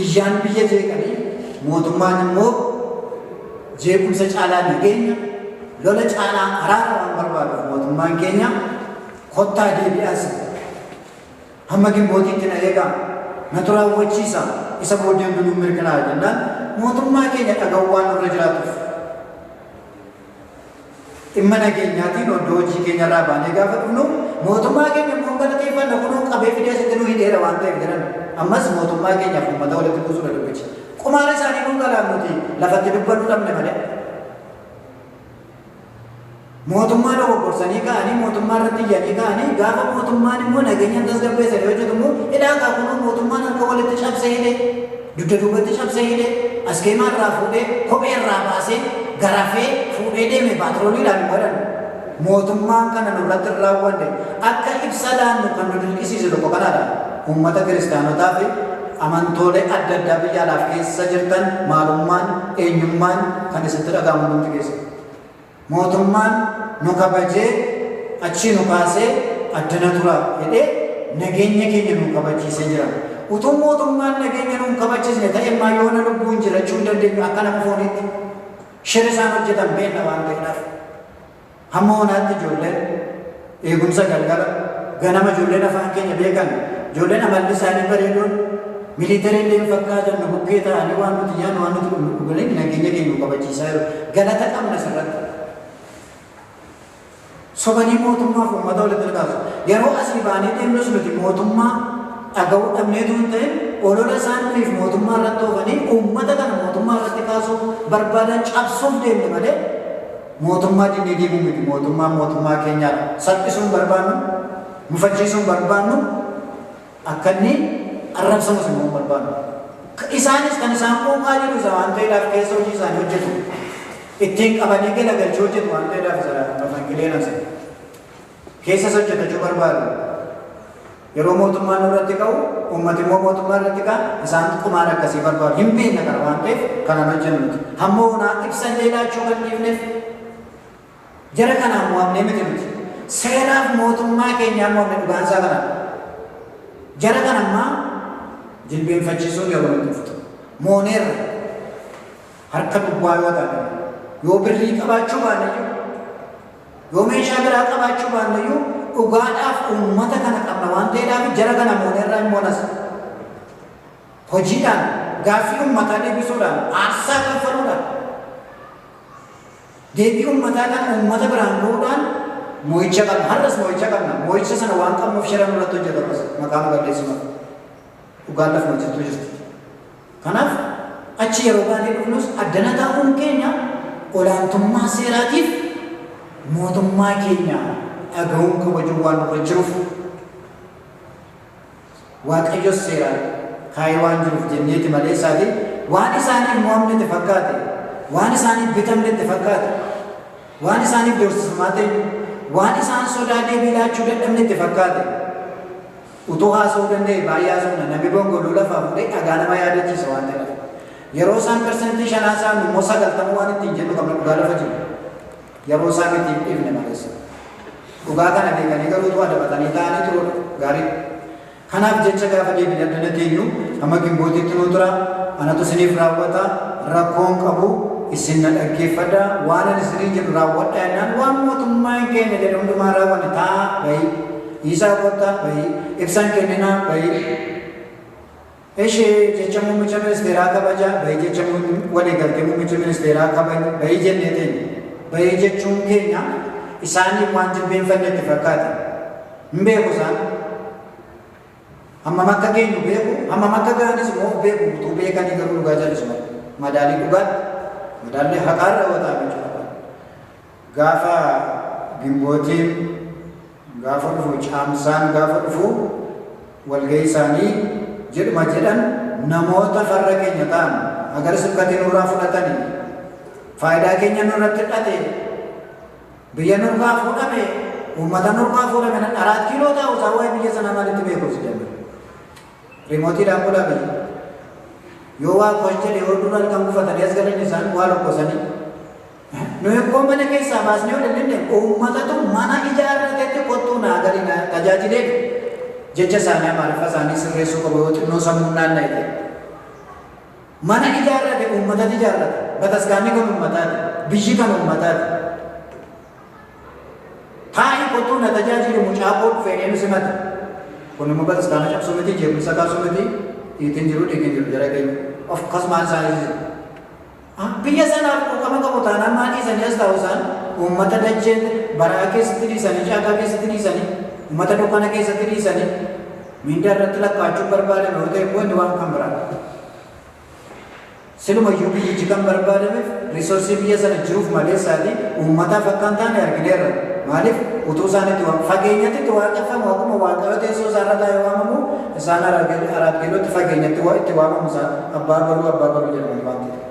iyyaan biyya jeeqanii mootummaan immoo jeequmsa caalaa nageenya lola caalaa araara waan barbaaduuf mootummaan keenya kottaa deebi'aas hamma gimbootiitti na eegaa natu raawwachiisa isa booddee hundinuu mirkanaa'a jennaan mootummaa keenya dhaga'uu waan nurra jiraatuuf dhimma nageenyaatiin oddoo hojii keenyarraa baanee gaafa dhufnu mootummaa keenya immoo galateeffanna kunoo qabee fidee asitti nu hidheera waan ta'eef jedhan ammas mootummaa keenyaaf uummata walitti buusuudha dubbichi. Qumaara isaanii kun galaan nuti lafatti dubbannu dhabne malee. Mootummaa dogoggorsanii ka'anii mootummaa irratti iyyanii ka'anii gaafa mootummaan immoo nageenya tasgabbeessanii hojjetu immoo hidhaa kaa kunoo mootummaan harka walitti cabsee hidhee dugda duubatti cabsee hidhee askeemaa irraa fuudhee kophee irraa baasee garafee fuudhee deeme paatrooliidhaan hin godhan. Mootummaan kana nurratti hin raawwanne akka ibsa laannu kan nu dirqisiise tokko kanaadha. Uummata kiristaanotaa fi amantoolee adda addaa biyya alaaf keessa jirtan maalummaan eenyummaan kan isitti dhaga'amu hundumti keessa. Mootummaan nu kabajee achii nu kaasee addana tura jedhee nageenya keenya nu kabachiisee jira. Utuu mootummaan nageenya nu kabachiisne ta'e immoo yoona lubbuun jiraachuu hin dandeenyu akka nama fooniitti. Shira isaan hojjetan beekna waan ta'eedhaaf. Hamma hoonaatti ijoolleen eegumsa galgala ganama ijoolleen afaan keenya beekan ijoolleen amalli isaanii bareedoon militarii illee hin fakkaatan nu bukkee ta'anii waan nuti nyaannu waan nuti dhugnu nageenya keenya nu kabachiisaa jiru. Galata qabna sirratti. Sobanii mootummaaf uummata walitti kaasu. Yeroo asii baanee deemnus nuti mootummaa dhaga'uu dhabneetu hin ta'in olola isaaniif mootummaa irratti oofanii uummata kana mootummaa irratti kaasuu barbaadan cabsuuf deemne malee mootummaa dinnee deemuu miti. Mootummaan mootummaa keenyaadha. Salphisuun barbaannu, mufachiisuun barbaannu, akka inni arrabsamus immoo barbaannu. Isaanis kan isaan quuqaa jiru isa waan ta'eedhaaf keessa hojii isaanii hojjetu. Ittiin qabanii galagalchuu hojjetu waan ta'eedhaaf isa mafanqileen as. Keessas hojjetachuu barbaadu. Yeroo mootummaan irratti ka'u, uummati immoo mootummaa irratti ka'a, isaan qumaan akkasii barbaadu. Hin beekna kana waan ta'eef kanan hojjennu nuti. Hamma onaa ibsallee laachuu kan dhiifneef jara kanaan mo'amnee miti nuti. Seeraaf mootummaa keenyaa mo'amne dhugaan isaa kana. Jara kana ammaa jilbeenfachiisuun yeroo nuti dhuftu. Mooneerra harka duwwaa yoo taane, yoo birrii qabaachuu baanne iyyuu, yoo meeshaa biraa qabaachuu baanne iyyuu dhugaadhaaf uummata kana qabna waan ta'eedhaaf jara kana mooneerra hin moonas. Hojiidhaan gaaffii uummataa deebisuudhaan aarsaa kanfaluudhaan deebii uummataa kana uummata biraan gahuudhaan mo'icha qabna. Har'as mo'icha qabna. Mo'icha sana waan qabnuuf shira nurratti hojjetamas maqaa nu balleessuudhaaf. Dhugaan lafuma jirtu jirti. Kanaaf achi yeroo baanee dhufnus addana taa'uun keenya olaantummaa seeraatiif mootummaa keenya dhaga'uun kabajuu waan nurra jiruuf Waaqayyos seeraan kaayee waan jiruuf jenneeti malee isaati waan isaaniif mo'amnetti fakkaate, waan isaaniif bitamnetti fakkaate, waan isaaniif doorsifamaa ta'e, waan isaan sodaa deebii laachuu dadhabnetti fakkaate. Utuu haasa'uu danda'e baay'ee haasofna. Namni gongoloo lafaa fuudhee dhagaa nama yaadachiisa waan ta'eef. Yeroo isaan 5% isaan immoo 90 waan ittiin jennu qabna dhugaa lafa jiru. Yeroo isaan miti hin dhiifne maleessa. Dhugaa kana beekanii garuu utuu adabatanii taa'anii turuudha gaarii. Kanaaf jecha gaafa deebine addana teenyu hamma gimbootiitti nuu tura. Anatu isiniif raawwata. Rakkoon qabu isin na dhaggeeffadha. Waan ani isiniin jedhu raawwadha jennaan waan mootummaan keenya jedhu hundumaa raawwanne taa'aa bahii. Dhiisaa kottaa bahii. Ibsan kenninaa bahii. Ishee jecha muummicha ministeeraa kabaja bahii jecha waliigaltee muummicha ministeeraa kabaja bahii jennee teenya. Bahii jechuun keenya isaaniif waan jilbeenfanne itti fakkaate. Hin beeku isaan. Hammam akka geenyu beeku, hammam akka ga'anis immoo of beeku, utuu beekanii garuu dhugaa jallisu malee. Madaalii dhugaatti, madaalli haqaarra yoo ta'an jechuudha. Gaafa gimbootiin gaafa dhufu, caamsaan gaafa dhufu walgahii isaanii jedhuma jedhan namoota farra keenya ta'an agar sibkatii nurraa fudhatanii faayidaa keenya nurratti hidhate biyya nurraa fuudhame uummata nurraa fuudhame 4 kiiloo taa'u isaa waa'ee biyya sanaa maalitti beeku si jenna. Riimootiidhaan bulaa biyya. Yoo waa qosh jedhe yoo dura halkan buufatanii as galan isaan waa lokkosanii. Nu ekkoo mana keessaa baasnee ol hin uummatatu mana ijaarratetti kottuu naa gali na tajaajilee jecha isaanii Amaariffa isaanii sirreessuu qabu yoo xinnoo sammuun naanna'e ta'e. Mana ijaarrate uummatatu ijaarrate. Bataskaanni kan uummataati. Biyyi kan uummataati. Taa'ii kottuu na tajaajilu mucaa koo dhufee nu simata. Kun immoo bataskaana cabsuu miti, jeequmsa kaasuu miti, dhiitiin jiru dhiitiin jiru jara keenya. Of akkasumaan isaanii biyya sanaaf quuqama qabu taanaan maa dhiisanii as taa'u isaan uummata dachee baraa keessatti dhiisanii, caakaa keessatti dhiisanii, uummata dukkana keessatti dhiisanii miindaa irratti lakkaa'achuun barbaadame yoo ta'e immoo inni waan kan biraadha. Silumayyuu biyyichi kan barbaadameef riisoorsii biyya sana jiruuf malee isaati uummataaf akka hin taane argineerra. Maaliif utuu isaan itti fageenyatti itti waaqeffamu akkuma Waaqayyo teessoo isaarra taa'ee waamamu isaan 4 kiilootti fageenyatti itti waamamu isaan abbaa baruu abbaa baruu jedhamanii waan ta'eef.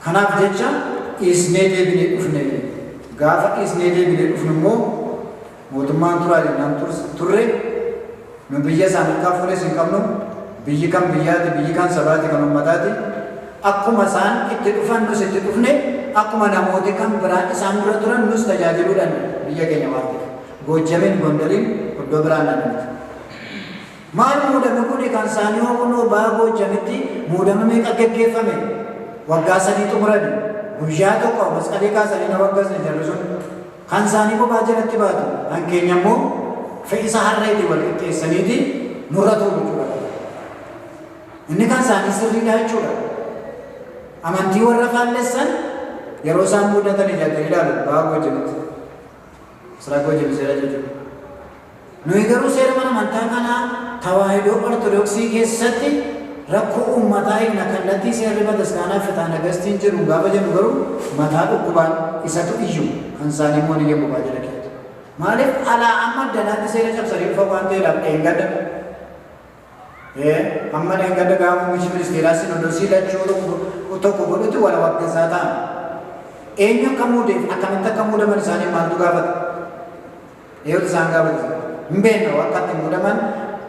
Kanaaf jecha dhiisnee deebinee dhufne. Gaafa dhiisnee deebinee dhufnu immoo mootummaan turaa jennaan turre nu biyya isaan harkaa fuunes hin qabnu. Biyyi kan biyyaati, biyyi kan sabaati, kan uummataati. Akkuma isaan itti dhufan nus itti dhufne, akkuma namooti kan biraan isaan dura turan nus tajaajiluudhaan biyya keenya waan ta'eef. Goojjamiin Gondariin iddoo biraan naannoo. Maal muudame kuni kan isaanii hoo kunoo baha Goojjamitti muudama meeqa geggeeffame? Waggaa 3 xumurani. Guyyaa tokko masqalii kaasanii na waggasne jarri sun. Kan isaanii bobaa jalatti baatu. Kan keenya immoo fe'isa harreetiin wal qixxeessaniiti nurra tuulu jechuudha. Inni kan isaanii sirriidha jechuudha. Amantii warra faallessan yeroo isaan muudatan ijaajjanii ilaalu baha Goojjamitti. Misraaq Goojjami seera jechuudha. Nuyi garuu seera mana amantaa kanaa Tawaahidoo Ortodoksii keessatti rakkoo uummataa hiikna kallattii seerri bataskaanaa Fitaa Nagastiin jedhuun gaafa jennu garuu mataa dhukkubaan isatu iyyu kan isaanii immoo ni iyya bobaa jala keetu. Maaliif alaa amma addanaatti seera cabsanii dhufan waan ta'eedhaaf dheengadda. Amma dheengadda gaafa muummichi ministeeraa sinodosii lachuu tokko godhutti wal waggasaa ta'an. Eenyu akka muudeef akkamitti akka muudaman isaanii maaltu gaafata? Eeyyotu isaan gaafate? Hin beekna akka itti muudaman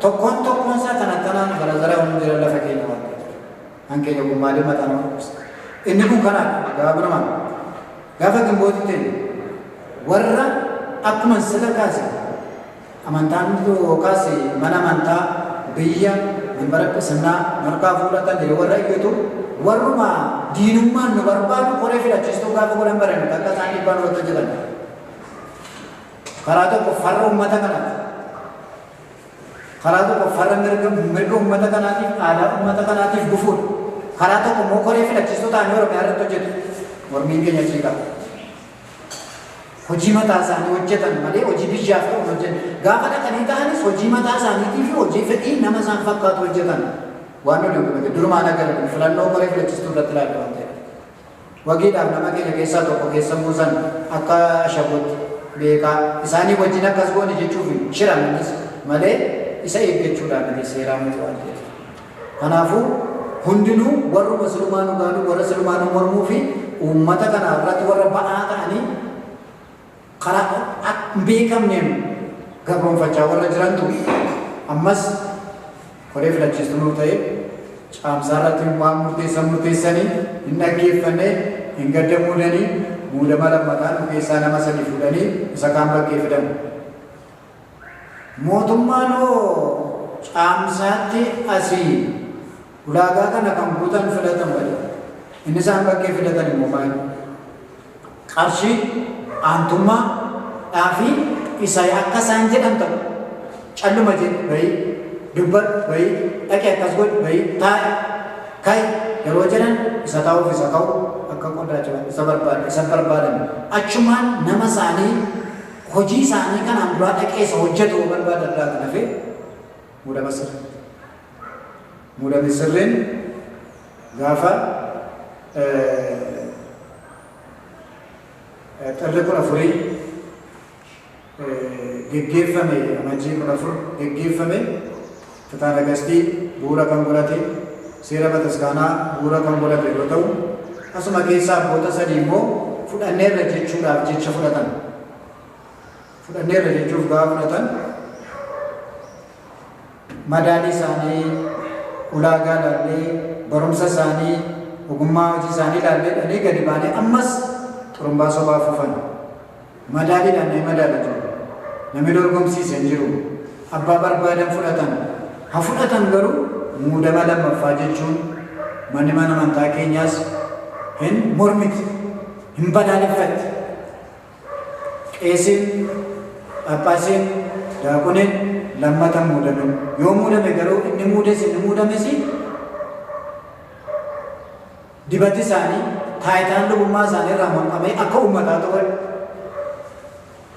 tokkoon tokkoon isaa kan akkanaan zarazara hundi jira lafa keenya waan ta'eef. Kan keenya kun maaliif mataa nama dhukkubsa? Inni kun kanaadha gabaabumaan. Gaafa gimbootti ta'e warra akkuma sila kaase amantaan yookaas mana amantaa biyya minbara qisinnaa markaa fuudhatan jedhe warra iyyatu warruma diinummaan nu barbaadu koree filachiistuu gaafa godhan barannu takka isaan dhiibbaa nurratti hojjetan. Karaa tokko farra uummata kanaati. Karaa tokko farra mirga uummata kanaatiif aadaa uummata kanaatiif gufuudha. Karaa tokko immoo koree filachiistuu ta'anii Oromiyaa irratti hojjetu. Mormiin keenya ciiqaa. Hojii mataa isaanii hojjetan malee hojii biyyaaf ta'u hojjetan. Gaafa dhaqanii ta'anis hojii mataa isaaniitii fi hojii fedhii nama isaan fakkaatu hojjetan. Waan nuti hojjete durumaan agarre filannoo koree filachiistuu irratti ilaalle waan ta'eef. Wagiidhaaf nama keenya keessaa tokko keessa buusan akka ashabootti beekaa isaanii wajjin akkas goone jechuuf shiramanis malee isa eeggachuudhaan miti seeraa miti waan ta'eef. Kanaafuu hundinuu warruma silumaa nu gaadhu warra silumaa nu mormuu fi uummata kana irratti warra ba'aa ta'anii karaa hin beekamneen gabroonfachaa warra jirantu ammas koree filachiistuu nuuf ta'e caamsaa irratti waan murteessan murteessanii hin dhaggeeffanne hin gadda muudanii muudama lammataa nu keessaa nama sadi fuudhanii isa kaan bakkee fidan. Mootummaan hoo caamsaatti asii ulaagaa kana kan guutan filatan malee inni isaan bakkee fidatan immoo maali? Qarshii, aantummaa, dhaafi isa akka isaan jedhan ta'u. Calluma jedhi bahii, dubbadhu bahii, dhaqi akkas godhi bahii, taa'i, ka'i yeroo jedhan isa taa'uuf isa ka'u akka qodaa jiran isa barbaadan isa barbaadan achumaan nama isaanii hojii isaanii kanaan duraa dhaqee isa hojjetu barbaadan irraa kan hafe muudama sirrii. Muudamni sirriin gaafa xirri 14 geggeeffame amajjii 14 geggeeffame Fitaa Nagastii bu'uura kan godhate seera bataskaanaa bu'uura kan godhate yeroo ta'u asuma keessaa abboota sadii immoo fudhanneerra jechuudhaaf jecha fudhatan. Fudhanneerra jechuuf gaafa fudhatan madaalii isaanii ulaagaa ilaallee barumsa isaanii ogummaa hojii isaanii ilaallee dhanii gadi baanee ammas xurumbaa sobaa afuufan. Madaaliidhaan nama madaala jiru. Namni dorgomsiise hin jiru. Abbaa barbaadan fudhatan. Ha fudhatan garuu muudama lammaffaa jechuun manni mana amantaa keenyaas hin mormiti. Hin balaaleffatti. Qeesiin, Phaaphaasiin, Daaqoniin lammata hin muudamin. Yoo muudame garuu inni muudes inni muudames dibati isaanii taayitaan lubummaa isaanii irraa mulqamee akka uummataa ta'u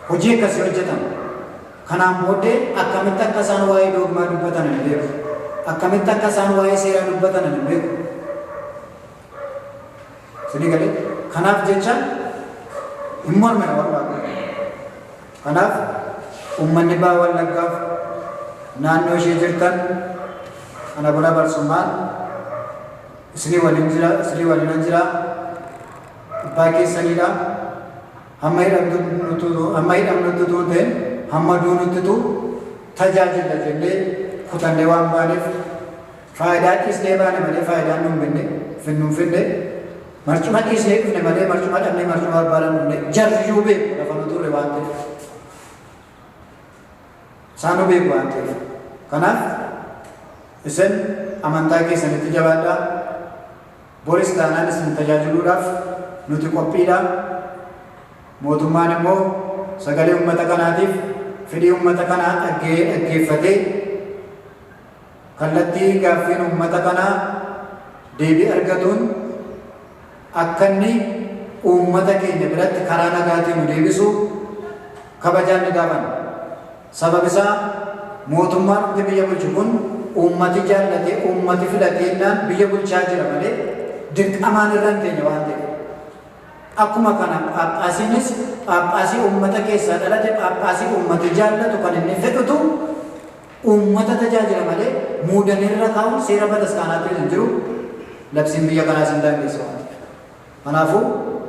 hojii akkasii hojjetan. Kanaan booddee akkamitti akka isaan waa'ee doogmaa dubbatan hin beeku. Akkamitti akka isaan waa'ee seeraa dubbatan hin beeku. Isinii galee? Kanaaf jecha hin mormina warra Waaqayyoo. Kanaaf uummanni Baha Wallaggaaf naannoo ishee jirtan ana buna barsummaan isinii waliin jira, isinii waliinan jira. Abbaa keessaniidha. Hamma hidhamnutti tuuteen hamma duunuttitu tajaajila jennee kutannee waan baaneef faayidaa dhiisnee baane malee faayidaan nuun binne finnuun finne marcuma dhiisnee dhufne malee marcuma dhabnee marcuma barbaadan dhufne jarriyyuu beeku lafa nu turre waan ta'eef. Isaanuu beeku waan ta'eef. Kanaaf isin amantaa keessanitti jabaadhaa. Boris taanaan isin tajaajiluudhaaf nuti qophiidha. Mootummaan immoo sagalee uummata kanaatiif fedhii uummata kanaa dhaggeeffatee kallattii gaaffiin uummata kanaa deebii argatuun akka inni uummata keenya biratti karaa nagaatiin nu deebisu kabajaan ni gaafanna. Sabab isaa mootummaan hundi biyya bulchu kun uummati jaallatee uummati filateennaan biyya bulchaa jira malee dirqamaan irra hin teenye waan ta'eef. Akkuma kana Phaaphaasiinis Phaaphaasii uummata keessaa dhalate Phaaphaasii uummati jaallatu kan inni fedhutu uummata tajaajila malee muudanirra kaa'uun seera bataskaanaatti hin jiru labsiin biyya kanaas hin daangessu waan ta'eef. Kanaafuu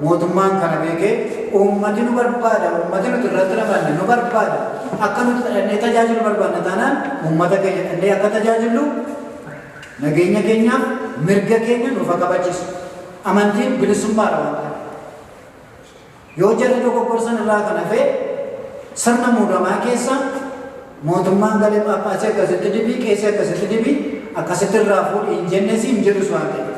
mootummaan kana beekee uummati nu barbaada, uummati nuti irratti rafanne nu barbaada, akka nuti dhaqnee tajaajilu barbaadna taanaan uummata keenya dhaqnee akka tajaajillu nageenya keenyaaf mirga keenya nuuf haa kabachiisu. Amantiin bilisummaadha waan ta'eef. Yoo jarri dogoggorsan irraa kan hafe sirna muudamaa keessa mootummaan galee Phaaphaasii akkasitti dibii, qeesii akkasitti dibii, akkasitti irraa fuudhi hin jennes hin jedhus waan ta'eef.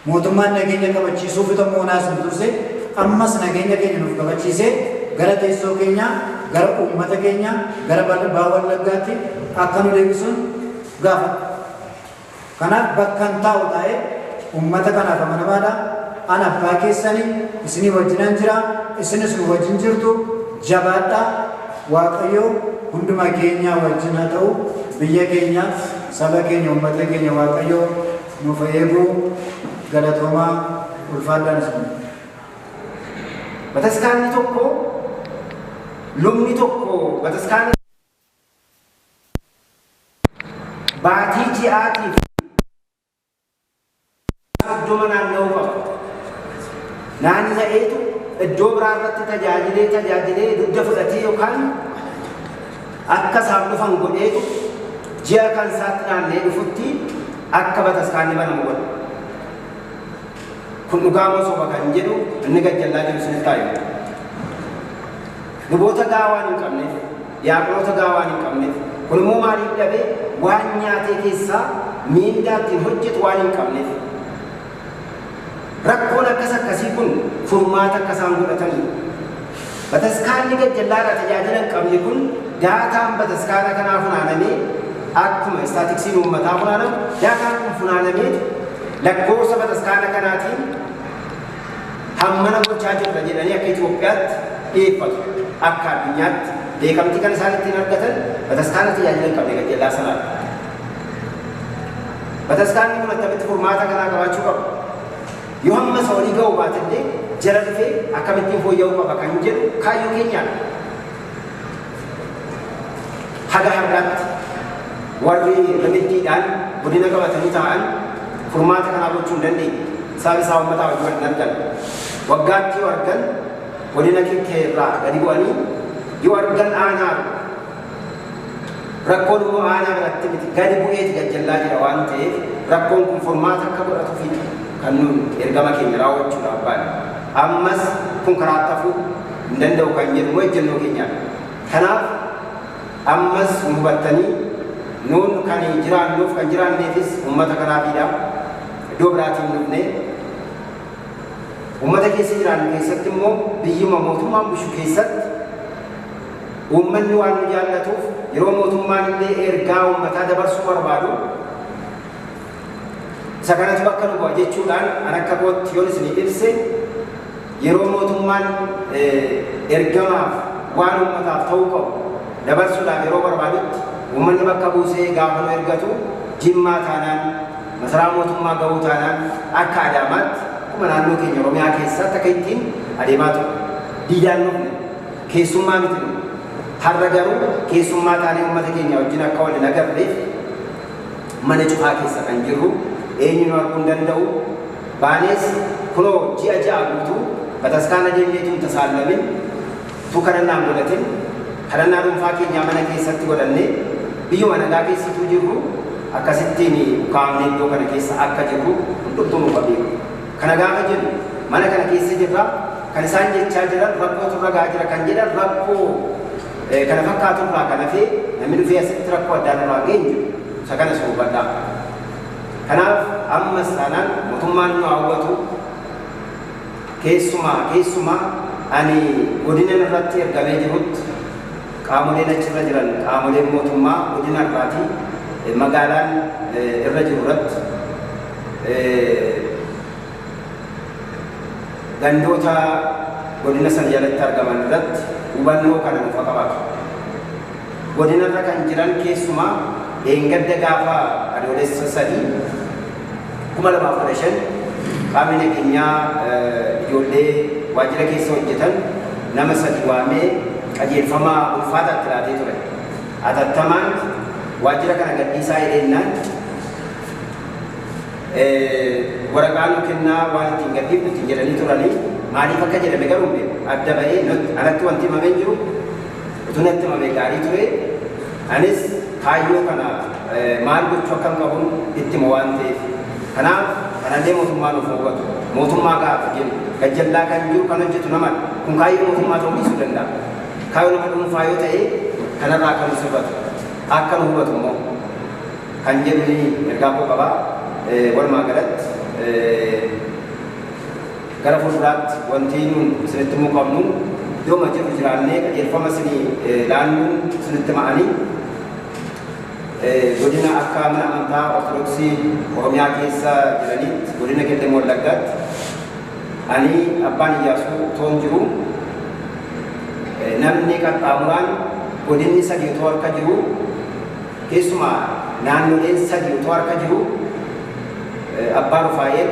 Mootummaan nageenya kabachiisuuf itoo moonaas nu turse ammas nageenya keenya nuuf kabachiisee gara teessoo keenyaa, gara uummata keenyaa, gara Baha Wallaggaatti akka nu deebisuun gaafata. Kanaaf bakka hin taa'u taa'ee uummata kanaaf amanamaadha. Ana abbaa keessanii isinii wajjinan jira, isinis nu wajjin jirtu, jabaadhaa. Waaqayyo hunduma keenya wajjin haa ta'u, biyya keenya, saba keenya, uummata keenya Waaqayyo nuuf eegu. Galatoomaa, ulfaadhaan isin. Bataskaanni tokko, lubni tokko bataskaanni baatii ji'aatiif 30 naanna'uu qaba. Naanna'eetu iddoo biraa irratti tajaajilee dugda fudhatee yookaan akka isaan dhufan godheetu ji'a kan isaatti naanna'ee dhufutti akka bataskaanni banamu godha. Kun dhugaa moo soba kan jedhu inni gajjallaa jiru isinitti haa himu. Luboota gahaa waan hin qabneef, diyaaqonoota gahaa waan hin qabneef, kun immoo maaliif dhabe waan nyaatee keessaa miindaa ittiin hojjetu waan hin qabneef. Rakkoon akkas akkasii kun furmaata akka isaan godhatanii. Bataskaanni gajjallaarraa tajaajila hin qabne kun daataan bataskaana kanaa funaanamee akkuma istaatiksiin uummataa funaanamu daataan kun funaanameetu lakkoofsa bataskaana kanaatiin hammana gochaa jirra jedhanii akka Itoophiyaatti dhiyeeffatu. Akka addunyaatti beekamtii kan isaan ittiin argatan bataskaana tajaajila hin qabne gajjallaa sanaadha. Bataskaanni kun akkamitti furmaata kanaa qabaachuu qaba? Yoo hamma isa olii ga'uu baatellee jala dhufee akkamittiin fooyya'uu qaba kan jedhu kaayyoo keenyaadha. Haga har'aatti warri ramiddiidhaan godina qabatanii taa'an furmaata kanaa gochuu hin dandeenye. Isaan isaa uummataa wajjin wal hin argan. Waggaatti yoo argan godina kikkee irraa gadi bu'anii yoo argan aanaa argu. Rakkoon immoo aanaa biratti miti gadi bu'eeti gajjallaa jira waan ta'eef rakkoon kun furmaata akka godhatuufidha kan nuun ergama keenya raawwachuudhaaf baane. Ammas kun karaa hafuu hin danda'u kan jedhu immoo ejjennoo keenyaadha. Kanaaf ammas nu hubattanii nuun kan jiraannuuf kan jiraanneefis uummata kanaafidha. Iddoo biraatiin dhufne uummata keessa jiraannu keessatti immoo biyyuma mootummaan bushu keessatti uummanni waan nu jaallatuuf yeroo mootummaan illee ergaa uummataa dabarsuu barbaadu isa kanatu bakka nu bu'a jechuudhaan an akka kootti yoon isinii ibse yeroo mootummaan ergamaaf waan uummataaf ta'uu qabu dabarsuudhaaf yeroo barbaadutti uummanni bakka buusee gaafa nu ergatu Jimmaa taanaan masaraa mootummaa ga'uu taanaan akka Adaamaatti akkuma naannoo keenya Oromiyaa keessatti akka ittiin adeemaa ture. Diidaan dhufne keessummaa miti nu. Har'a garuu keessummaa taanee uummata keenya wajjin akka wal hin agarreef mana cufaa keessa kan jirru eenyu nu arguu hin danda'u. Baanees kunoo ji'a 6 guutuu Bataskaana deemnee tun tasaallamin tu kadhannaan godhatin kadhannaa dhuunfaa keenyaa mana keessatti godhannee biyyuma nagaa keessituu jirru akkasittiin kaa'amnee iddoo kana keessa akka jirru hundumtuu nuuf beeku. Kana gaafa jennu mana kana keessa jirra kan isaan jechaa jiran rakkootu irra gahaa jira kan jedhan rakkoo kana fakkaatu irraa kan hafe namni dhufee asitti rakkoo addaa nurraa ga'e hin jiru. Isa kana soobadhaa. Kanaaf ammas taanaan mootummaan nu hawwatu keessumaa ani godina irratti ergamee jirutti qaamoleen achirra jiran qaamoleen mootummaa godina irraatii magaalaan irra jiru irratti gandoota godina sana jalatti argaman irratti hubannoo kana nuuf qabaatu. Godina irra kan jiran keessumaa eengadda gaafa adoolessa 3 2015 qaamni nageenyaa ijoollee waajjira keessa hojjetan nama 3 waamee qajeelfama ulfaataatti laatee ture. Atattamaan waajjira kana gadhiisaa jedhennaan waraqaa nu kennaa waan ittiin gadhiifnu ittiin jedhanii turanii maaliif akka jedhame garuu hin beeku. Adda ba'ee anatti wanti himamee hin jiru utuu natti himame gaarii ture. Anis kaayyoo kana maal gochuu akka hin qabuun itti hima waan ta'eef. Kanaaf kanallee mootummaan of hubatu. Mootummaa gaafa jennu gajjallaa kan jiru kan hojjetu namadha. Kun kaayyoo mootummaa ta'uu dhiisuu danda'a. Kaayyoo nama dhuunfaa yoo ta'e kanarraa akka nu sirratu akka nu hubatu immoo kan jedhu ergaa koo qabaa. Walumaa galatti gara fuulduraatti wanti nuun isinitti himuu qabnu yooma jirru jiraannee qajeelfama isinii laannuun isinitti ma'anii godina akka mana amantaa Ortodoksii Oromiyaa keessa jiranitti godina Qellem Wallaggaatti ani abbaan Iyyaasuu toon jiru namni qaxxaamuraan godinni 3 otoo harka jiru keessumaa naannoleen 3 otoo harka jiru abbaa Rufaa'eel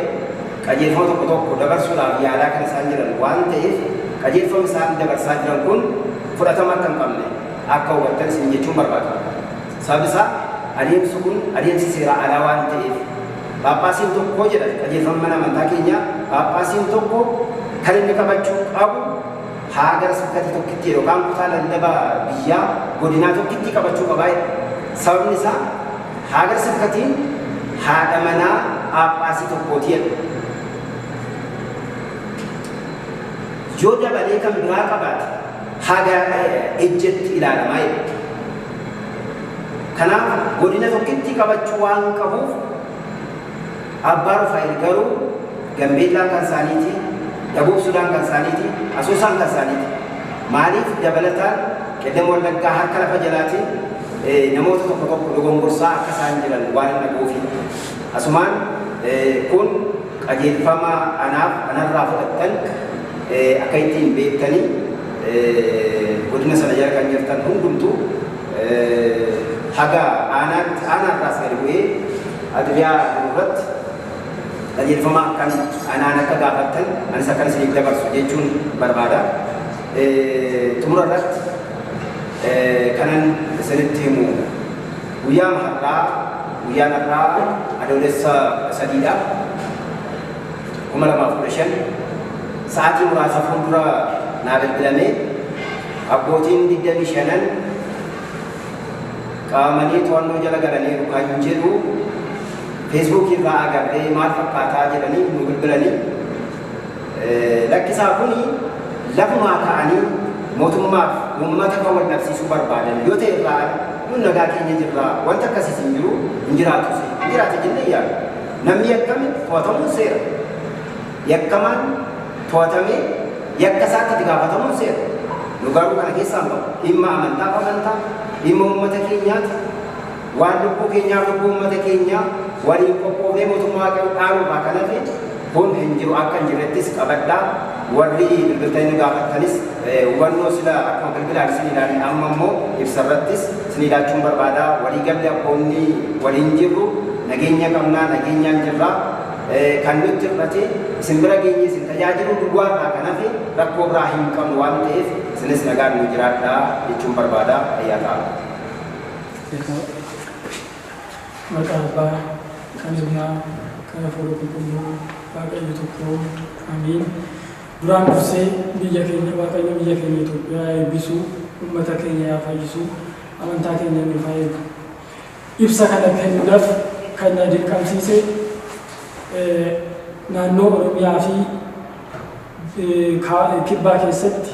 qajeelfama tokko tokko dabarsuudhaaf yaalaa kan isaan jiran waan ta'eef qajeelfama isaan dabarsaa jiran kun fudhatama akka hin qabne akka hubattan isin jechuun barbaada. Sababni isaa adeemsi kun adeemsi seeraa alaa waan ta'eef Paappaasiin tokko jedha qajeelfama mana amantaa keenyaa Paappaasiin tokko kan inni qabachuu qabu haa gara sabkatii tokkitti yookaan kutaa lallabaa biyyaa godinaa tokkitti qabachuu qabaa jedha. Sababni isaa haa gara sabkatiin haadha manaa Paappaasii tokkooti jedha. Yoo dabalee kan biraa qabaate haga ejjetti ilaalamaa jedha. Kanaaf godina tokkitti qabachuu waan qabuuf abbaa Rufaa'el garuu Gambeellaan kan isaaniiti, Dabuub Sudaan kan isaaniiti, Asoosaan kan isaaniiti. Maaliif dabalataan Qellem Wallaggaa harka lafa jalaatiin namoota tokko tokko dogongorsaa akka isaan jiran waan hin dhaga'uufi. Asumaan kun qajeelfama anaaf anarraa fudhattan akka ittiin beektanii godina sana jala kan jirtan hundumtuu haga aanaatti aanaarraas gadi bu'ee adwiyaa irratti qajeelfama akkan anaan akka gaafattan anis akkan isiniif dabarsu jechuun barbaada. Xumura irratti kanan isinitti himu guyyaan har'aa adoolessa 3dha 2015 sa'aatii muraasa fuuldura naa bilbilamee abbootiin 25 qaamanii to'annoo jala galaniiru kan jedhu feesbuukii irraa agarree maal fakkaataa jedhanii nu bilbilanii lakkisaa kuni lafumaa ka'anii mootummaaf uummata kan wal dhabsiisuu barbaadan yoo ta'e irraa nun nagaa keenya jirraa wanta akkasiis hin jiru hin jiraatus hin jiraate jennee yaadu. Namni yakkame to'atamuun seera. Yakkamaan to'atamee yakka isaatti itti gaafatamuun seera. Nu garuu kana keessaa hin bahu. Dhimma amantaaf amantaa, dhimma uummata keenyaati. Waan lubbuu keenyaaf lubbuu uummata keenyaa waliin qophoofnee mootummaa Waaqayyoo dhaaluurraa kan hafe kun hin jiru akka hin jirrettis qabadhaa. Warri bilbiltanii nu gaafattanis hubannoo sila akkuma bilbilaan isin ilaalle amma immoo ibsarrattis isin ilaachuun barbaada. Waliigalli abboonni waliin jirru nageenya qabnaa nageenyaan jirraa kan nutti hir'ate isin bira geenye isin tajaajiluu duwwaarraa kan hafe rakkoo biraa hin qabnu waan ta'eef isinis nagaan nu jiraadhaa jechuun barbaada. Ayyaa ta'a. Maqaa Abbaa kan Ilmaa kan Hafuura Qulqulluu Waaqayyo tokko Amiin. Duraan dursee biyya keenya Waaqayyo biyya keenya Itoophiyaa eebbisuu, uummata keenya yaa fayyisuu, amantaa keenya nuuf haa eegu. Ibsa kana kennuudhaaf kan na dirqamsiise naannoo Oromiyaa fi kibbaa keessatti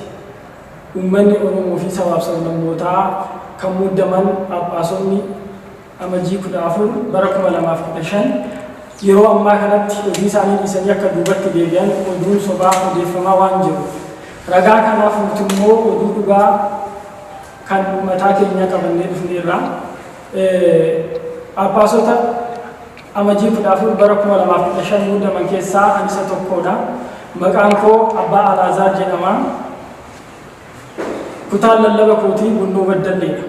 uummanni Oromoo fi sabaaf sablammootaa kan muddaman Phaaphaasonni Amajjii 14 bara 2015 yeroo ammaa kanatti hojii isaanii dhiisanii akka duubatti deebi'an oduun sobaa odeeffamaa waan jiru. Ragaa kanaaf nuti immoo oduu dhugaa kan mataa keenyaa qabannee dhufneerra. Phaaphaasota Amajjii 14 bara 2015 muudaman keessaa ani isa tokkodha. Maqaan koo Abbaa Alaazaar jedhama. Kutaan lallaba kootii Bunnoo Baddalleedha.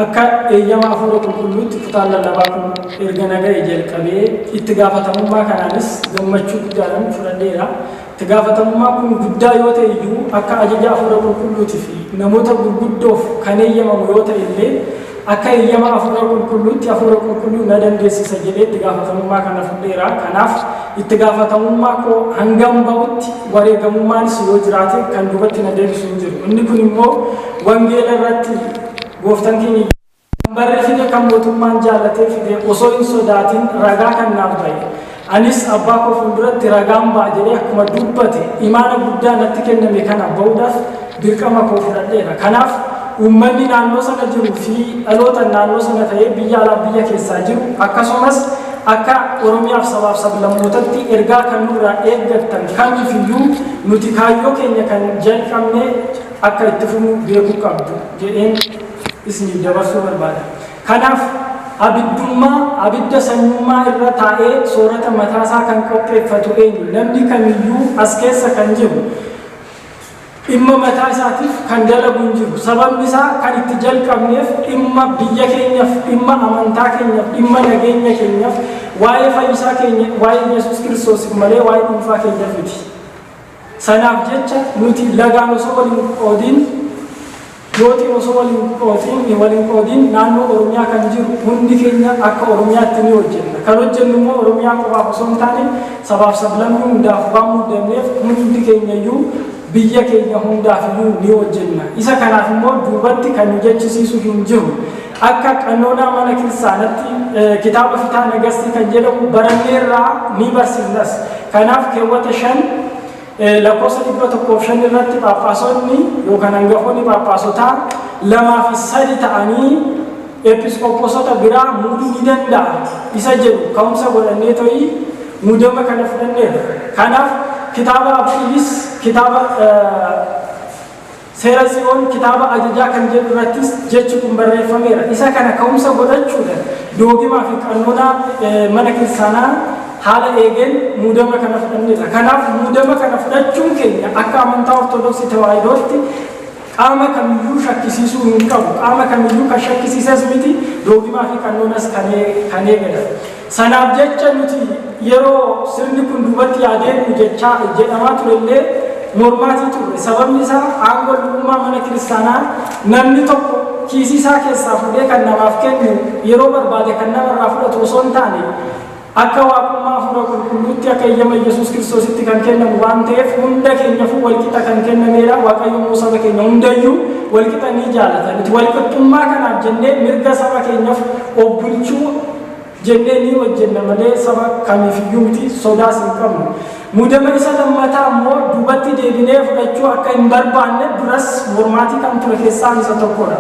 Akka eeyyama Hafuura Qulqulluutti kutaan lallabaa kun erga na ga'e jalqabee itti gaafatamummaa kanaanis gammachuu guddaadhaan fudhadheera. Itti gaafatamummaa kun guddaa yoo ta'e iyyuu akka ajaja Hafuura Qulqulluutii fi namoota gurguddoof kan eeyyamamu yoo ta'e illee akka eeyyama Hafuura Qulqulluutti Hafuura Qulqulluu na dandeessisa jedhee itti gaafatamummaa kana fudheera. Kanaaf itti gaafatamummaa koo hangam ba'utti wareegamummaanis yoo jiraate kan duubatti na deebisu hin jiru. Inni kun immoo wangeela irratti gooftaan keenya kan barree fide kan mootummaan jaallatee fide osoo hin sodaatin ragaa kan naaf ba'e. Anis abbaa koo fuulduratti ragaan ba'a jedhee akkuma dubbate imaana guddaa natti kenname kana ba'uudhaaf dirqama koo fudhadheera. Kanaaf uummanni naannoo sana jiruu fi dhaloota naannoo sana ta'ee biyya alaa biyya keessaa jiru akkasumas akka Oromiyaaf sabaaf sablammootatti ergaa kan nurraa eeggattan kamiifiyyuu nuti kaayyoo keenya kan jalqabne akka itti fufnu beekuu qabdu jedheen isiniif dabarsuu barbaada. Kanaaf abiddummaa abidda sanyummaa irra taa'ee soorata mataasaa kan qopheeffatu eenyu? Namni kamiyyuu as keessa kan jiru dhimma mataa isaatiif kan dalagu hin jiru. Sababni isaa kan itti jalqabneef dhimma biyya keenyaaf, dhimma amantaa keenyaaf, dhimma nageenya keenyaaf, waa'ee fayyisaa keenya, waa'ee Yesuus Kiristoosiif malee waa'ee dhuunfaa keenyaaf miti. Sanaaf jecha nuti lagaan osoo waliin qoodin, yootiin osoo waliin qoodin naannoo Oromiyaa kan jiru hundi keenya akka Oromiyaatti ni hojjenna. Kan hojjennu immoo Oromiyaa qofaaf osoo hin taane sabaaf sablammii hundaaf waan muddamneef hundi keenya iyyuu biyya keenya hundaaf iyyuu ni hojjenna. Isa kanaaf immoo duubatti kan nu jechisiisu hin jiru. Akka qannoonaa mana kiristaanatti kitaaba Fitaa Nagastii kan jedhamu baranneerraa ni barsiifnas. Kanaaf keewwata 5 lakkoofsa 105 irratti Phaaphaasonni yookaan hangafoonni Phaaphaasotaa 2 fi 3 ta'anii episkoposota biraa muuduu ni danda'a isa jedhu ka'umsa godhannee to'ii muudama kana fudhanneerra. Kanaaf kitaaba Abxiilis kitaaba Seera Tsiyoon kitaaba ajajaa kan jedhu irrattis jechi kun barreeffameera. Isa kana ka'umsa godhachuudhaan doogimaa fi qannoonaa mana kiristaanaa haala eegeen muudama kana fudhanneerra. Kanaaf muudama kana fudhachuun keenya akka amantaa Ortodoksii Tawaahidootti qaama kamiyyuu shakkisiisuu hin qabu. Qaama kamiyyuu kan shakkisiisas miti, doogimaa fi qannoonas kan eegedha. Sanaaf jecha nuti yeroo sirni kun duubatti yaa deebi'u jechaa jedhamaa turellee mormaatii turre. Sababni isaa aangoo lubummaa mana kiristaanaa namni tokko kiisii isaa keessaa fuudhee kan namaaf kennu yeroo barbaade kan namarraa fudhatu osoo hin taane akka waaqummaa Hafuura Qulqulluutti akka eeyyama Yesuus Kiristoositti kan kennamu waan ta'eef hunda keenyafuu walqixa kan kennameedha. Waaqayyo immoo saba keenya hundayyuu walqixa ni jaalata. Nuti walqixxummaa kanaaf jennee mirga saba keenyaaf of bulchuu jennee ni hojjenna malee saba kamiifiyyuu miti, sodaas hin qabnu. Muudama isa lammataa immoo duubatti deebinee fudhachuu akka hin barbaanne duras mormaatii kan ture keessaa isa tokkodha.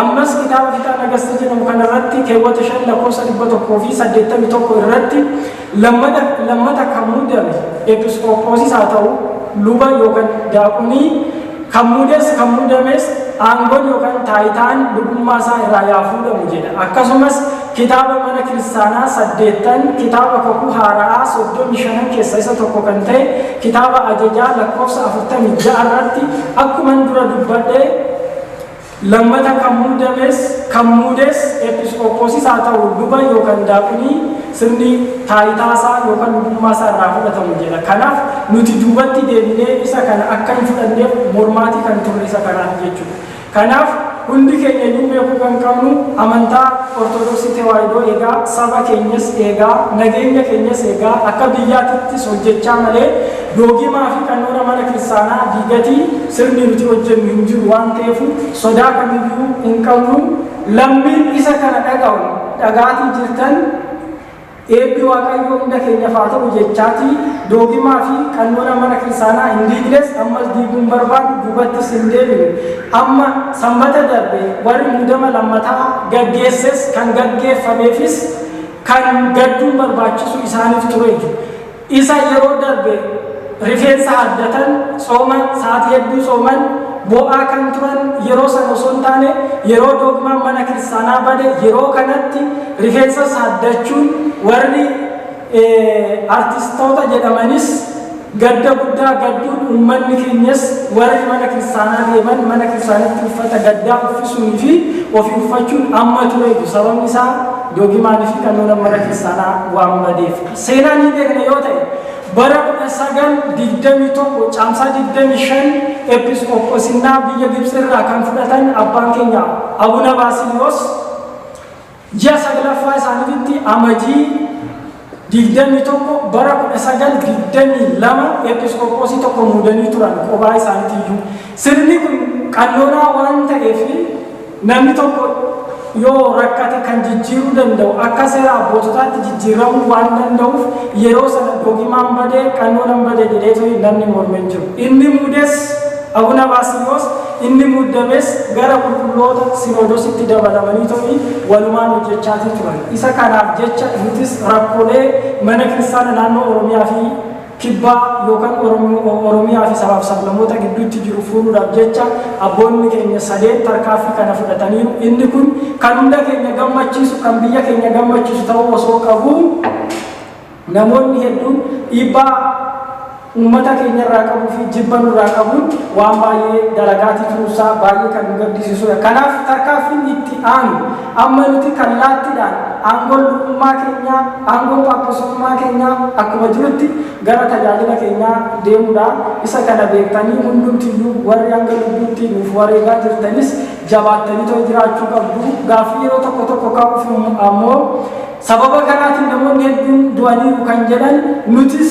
Ammas kitaaba Fitaa Nagastii jedhamu kanarratti keewwata 5 lakkoofsa 181 irratti lammata kan muudame episkoophoosis haa ta'u luba yookaan daaqonii kan muudes kan muudames aangoon yookaan taayitaan lubummaa isaa irraa yaa fuudhamu jedha. Akkasumas kitaaba mana kiristaanaa 8 kitaaba kakuu haaraa 35 keessa isa tokko kan ta'e kitaaba ajajaa lakkoofsa 46 irratti akkuman dura dubbadhe lammata kan muudames kan muudes episkoophoosis haa ta'u luba yookaan daaqonii sirni taayitaa isaa yookaan lubummaa isaa irraa fudhatamu jedha. Kanaaf nuti duubatti deebinee isa kana akka hin fudhanneef mormaatii kan turre isa kanaaf jechuudha. Kanaaf Hundi keenya iyyuu beekuu kan qabnu amantaa Ortodoksii Tewaahidoo eegaa, saba keenyas eegaa, nageenya keenyas eegaa, akka biyyaatittis hojjechaa malee doogimaa fi qannoona mana kiristaanaa diigatii sirni nuti hojjennu hin jiru waan ta'eef sodaa kamiyyuu hin qabnu. Lammiin isa kana dhaga'u dhagaatii jirtan, eebbi Waaqayyoo hunda keenyaaf haa ta'u jechaatii, doogimaa fi qannoona mana kiristaanaa hin diignes, ammas diiguu hin barbaannu, duubattis hin deebinu. Amma Sanbata darbe warri muudama lammataa gaggeesses kan gaggeeffameefis kan gadduun barbaachisu isaaniif tureeyyu. Isa yeroo darbe rifeensa haaddatan, tsooma sa'aatii hedduu tsooman, boo'aa kan turan yeroo sana osoo hin taane, yeroo doogmaan mana kiristaanaa bade yeroo kanatti rifeensas haaddachuun, warri artistoota jedhamanis gadda guddaa gadduun, uummanni keenyas warri mana kiristaanaa deeman mana kiristaanatti uffata gaddaa uffisuunii fi ofii uffachuun amma tureetu. Sababni isaa doogimaanii fi qannoona mana kiristaanaa waan badeef. Seenaa ni beekna yoo ta'e, bara 1921 Caamsaa 25 episkoposinnaa biyya Gibxi irraa kan fudhatan abbaan keenya Abuna Baasiliyoos ji'a saglaffaa isaaniitti Amajii 21 bara 1922 episkoposii tokko muudanii turan qobaa isaaniitiyyuu. Sirni kun qannoonaa waan ta'eef, namni tokko yoo rakkate kan jijjiiruu danda'u, akka seera abboototaatti jijjiiramuu waan danda'uuf, yeroo sana doogimaan badee, qannoonaan badee jedhee namni mormee jiru. Inni muudes Abuna Baasiliyoos, inni muudames gara qulqulloota sinoodositti dabalamanii ta'ii walumaan hojjechaatii turan. Isa kanaaf jecha nutis rakkoolee mana kiristaana naannoo Oromiyaa fi Kibbaa yookaan Oromiyaa fi sabaaf sablammoota gidduutti jiru furuudhaaf jecha abboonni keenya sadeen tarkaaffii kana fudhataniiru. Inni kun kan hunda keenya gammachiisu, kan biyya keenya gammachiisu ta'uu osoo qabu, namoonni hedduun dhiibbaa uummata keenya irraa qabuu fi jibba nurraa qabuun waan baay'ee dalagaatii turuusaa baay'ee kan nu gaddisiisudha. Kanaaf tarkaaffiin itti aanu amma nuti kallaattiidhaan aangoon lubummaa keenyaa, aangoon paappasummaa keenyaa akkuma jirutti gara tajaajila keenyaa deemuudha. Isa kana beektanii hundumtiyyuu warri hanga lubbuutti nuuf wareegaa jirtanis jabaattanii too jiraachuu qabdu. Gaaffii yeroo tokko tokko ka'uuf ammoo sababa kanaatiin namoonni hedduun du'aniiru kan jedhan, nutis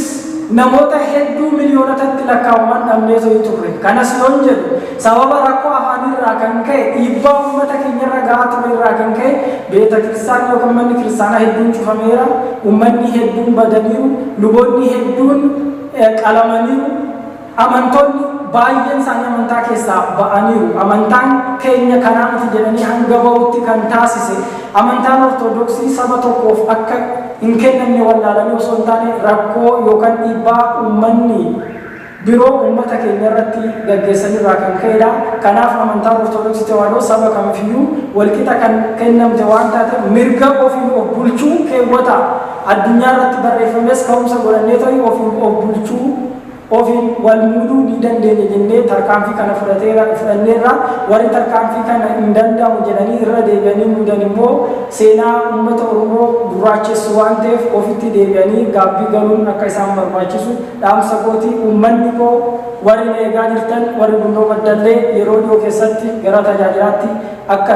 namoota hedduu miliyoonotatti lakkaa'aman dhabnee to'ii turre. Kanas yoon jedhu, sababa rakkoo afaanirraa kan ka'e, dhiibbaa uummata keenyarra gahaa ture irraa kan ka'e, beeta kiristaanii yookaan manni kiristaanaa hedduun cufameera, uummanni hedduun badaniiru, luboonni hedduun qalamaniiru, amantoonni baay'een isaanii amantaa keessaa ba'aniiru. Amantaan keenya kanaa miti jedhanii hanga ba'utti kan taasise, amantaan Ortodoksii saba tokkoof akka hin kennamne wallaalanii osoo hin taane, rakkoo yookaan dhiibbaa uummanni biroo uummata keenya irratti gaggeessanirraa kan ka'edha. Kanaaf amantaan Ortodoksii Tewaahidoo saba kamifiyyuu walqixa kan kennamte waan taateef, mirga ofiin of bulchuu keewwata addunyaa irratti barreeffames ka'umsa godhannee ta'e ofiin of bulchuu, ofiin wal muuduu ni dandeenya jennee tarkaanfii kana fudhanneerra. Warri tarkaanfii kana hin danda'amu jedhanii irra deebi'anii muudan immoo seenaa uummata Oromoo gurraachessu waan ta'eef, ofitti deebi'anii gaabbii galuun akka isaan barbaachisu dhaamsa kooti. Uummanni koo warri na eegaa jirtan, warri Bunnoo Baddallee, yeroo dhiyoo keessatti gara tajaajilaatti akka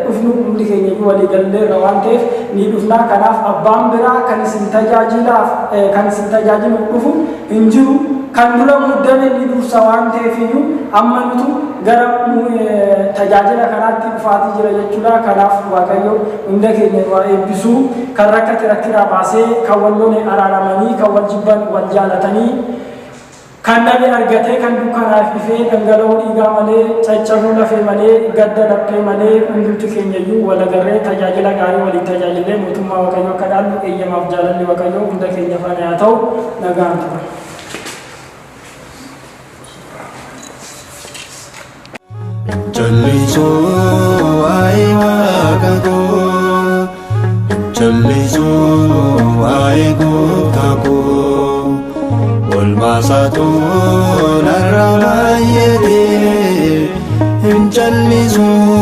dhufnu hundi keenya iyyuu walii galleerra waan ta'eef ni dhufna. Kanaaf abbaan biraa kan isin tajaajilaaf kan isin tajaajiluuf dhufu hin jiru. Kan dura muddame ni dursa waan ta'eef iyyuu amma nutu gara tajaajila kanaatti dhufaatii jira jechuudha. Kanaaf Waaqayyo hunda keenya nu haa eebbisu. Kan rakkate rakkinaa baasee, kan wal lole araaramanii, kan wal jibban wal jaalatanii, kan dhabe argatee, kan dukkanaaf ifee, dhangala'oo dhiigaa malee, caccabuu lafee malee, gadda laphee malee, hundumti keenya iyyuu wal agarree tajaajila gaarii waliin tajaajillee mootummaa Waaqayyoo akka dhaallu eeyyamaaf jaalalli Waaqayyoo hunda keenya faana haa ta'u. Nagaan ture. Callisuu waa'ee waaqa koo, callisuu waa'ee gooftaa koo, olmaasaatu narra baay'atee, hin callisuu.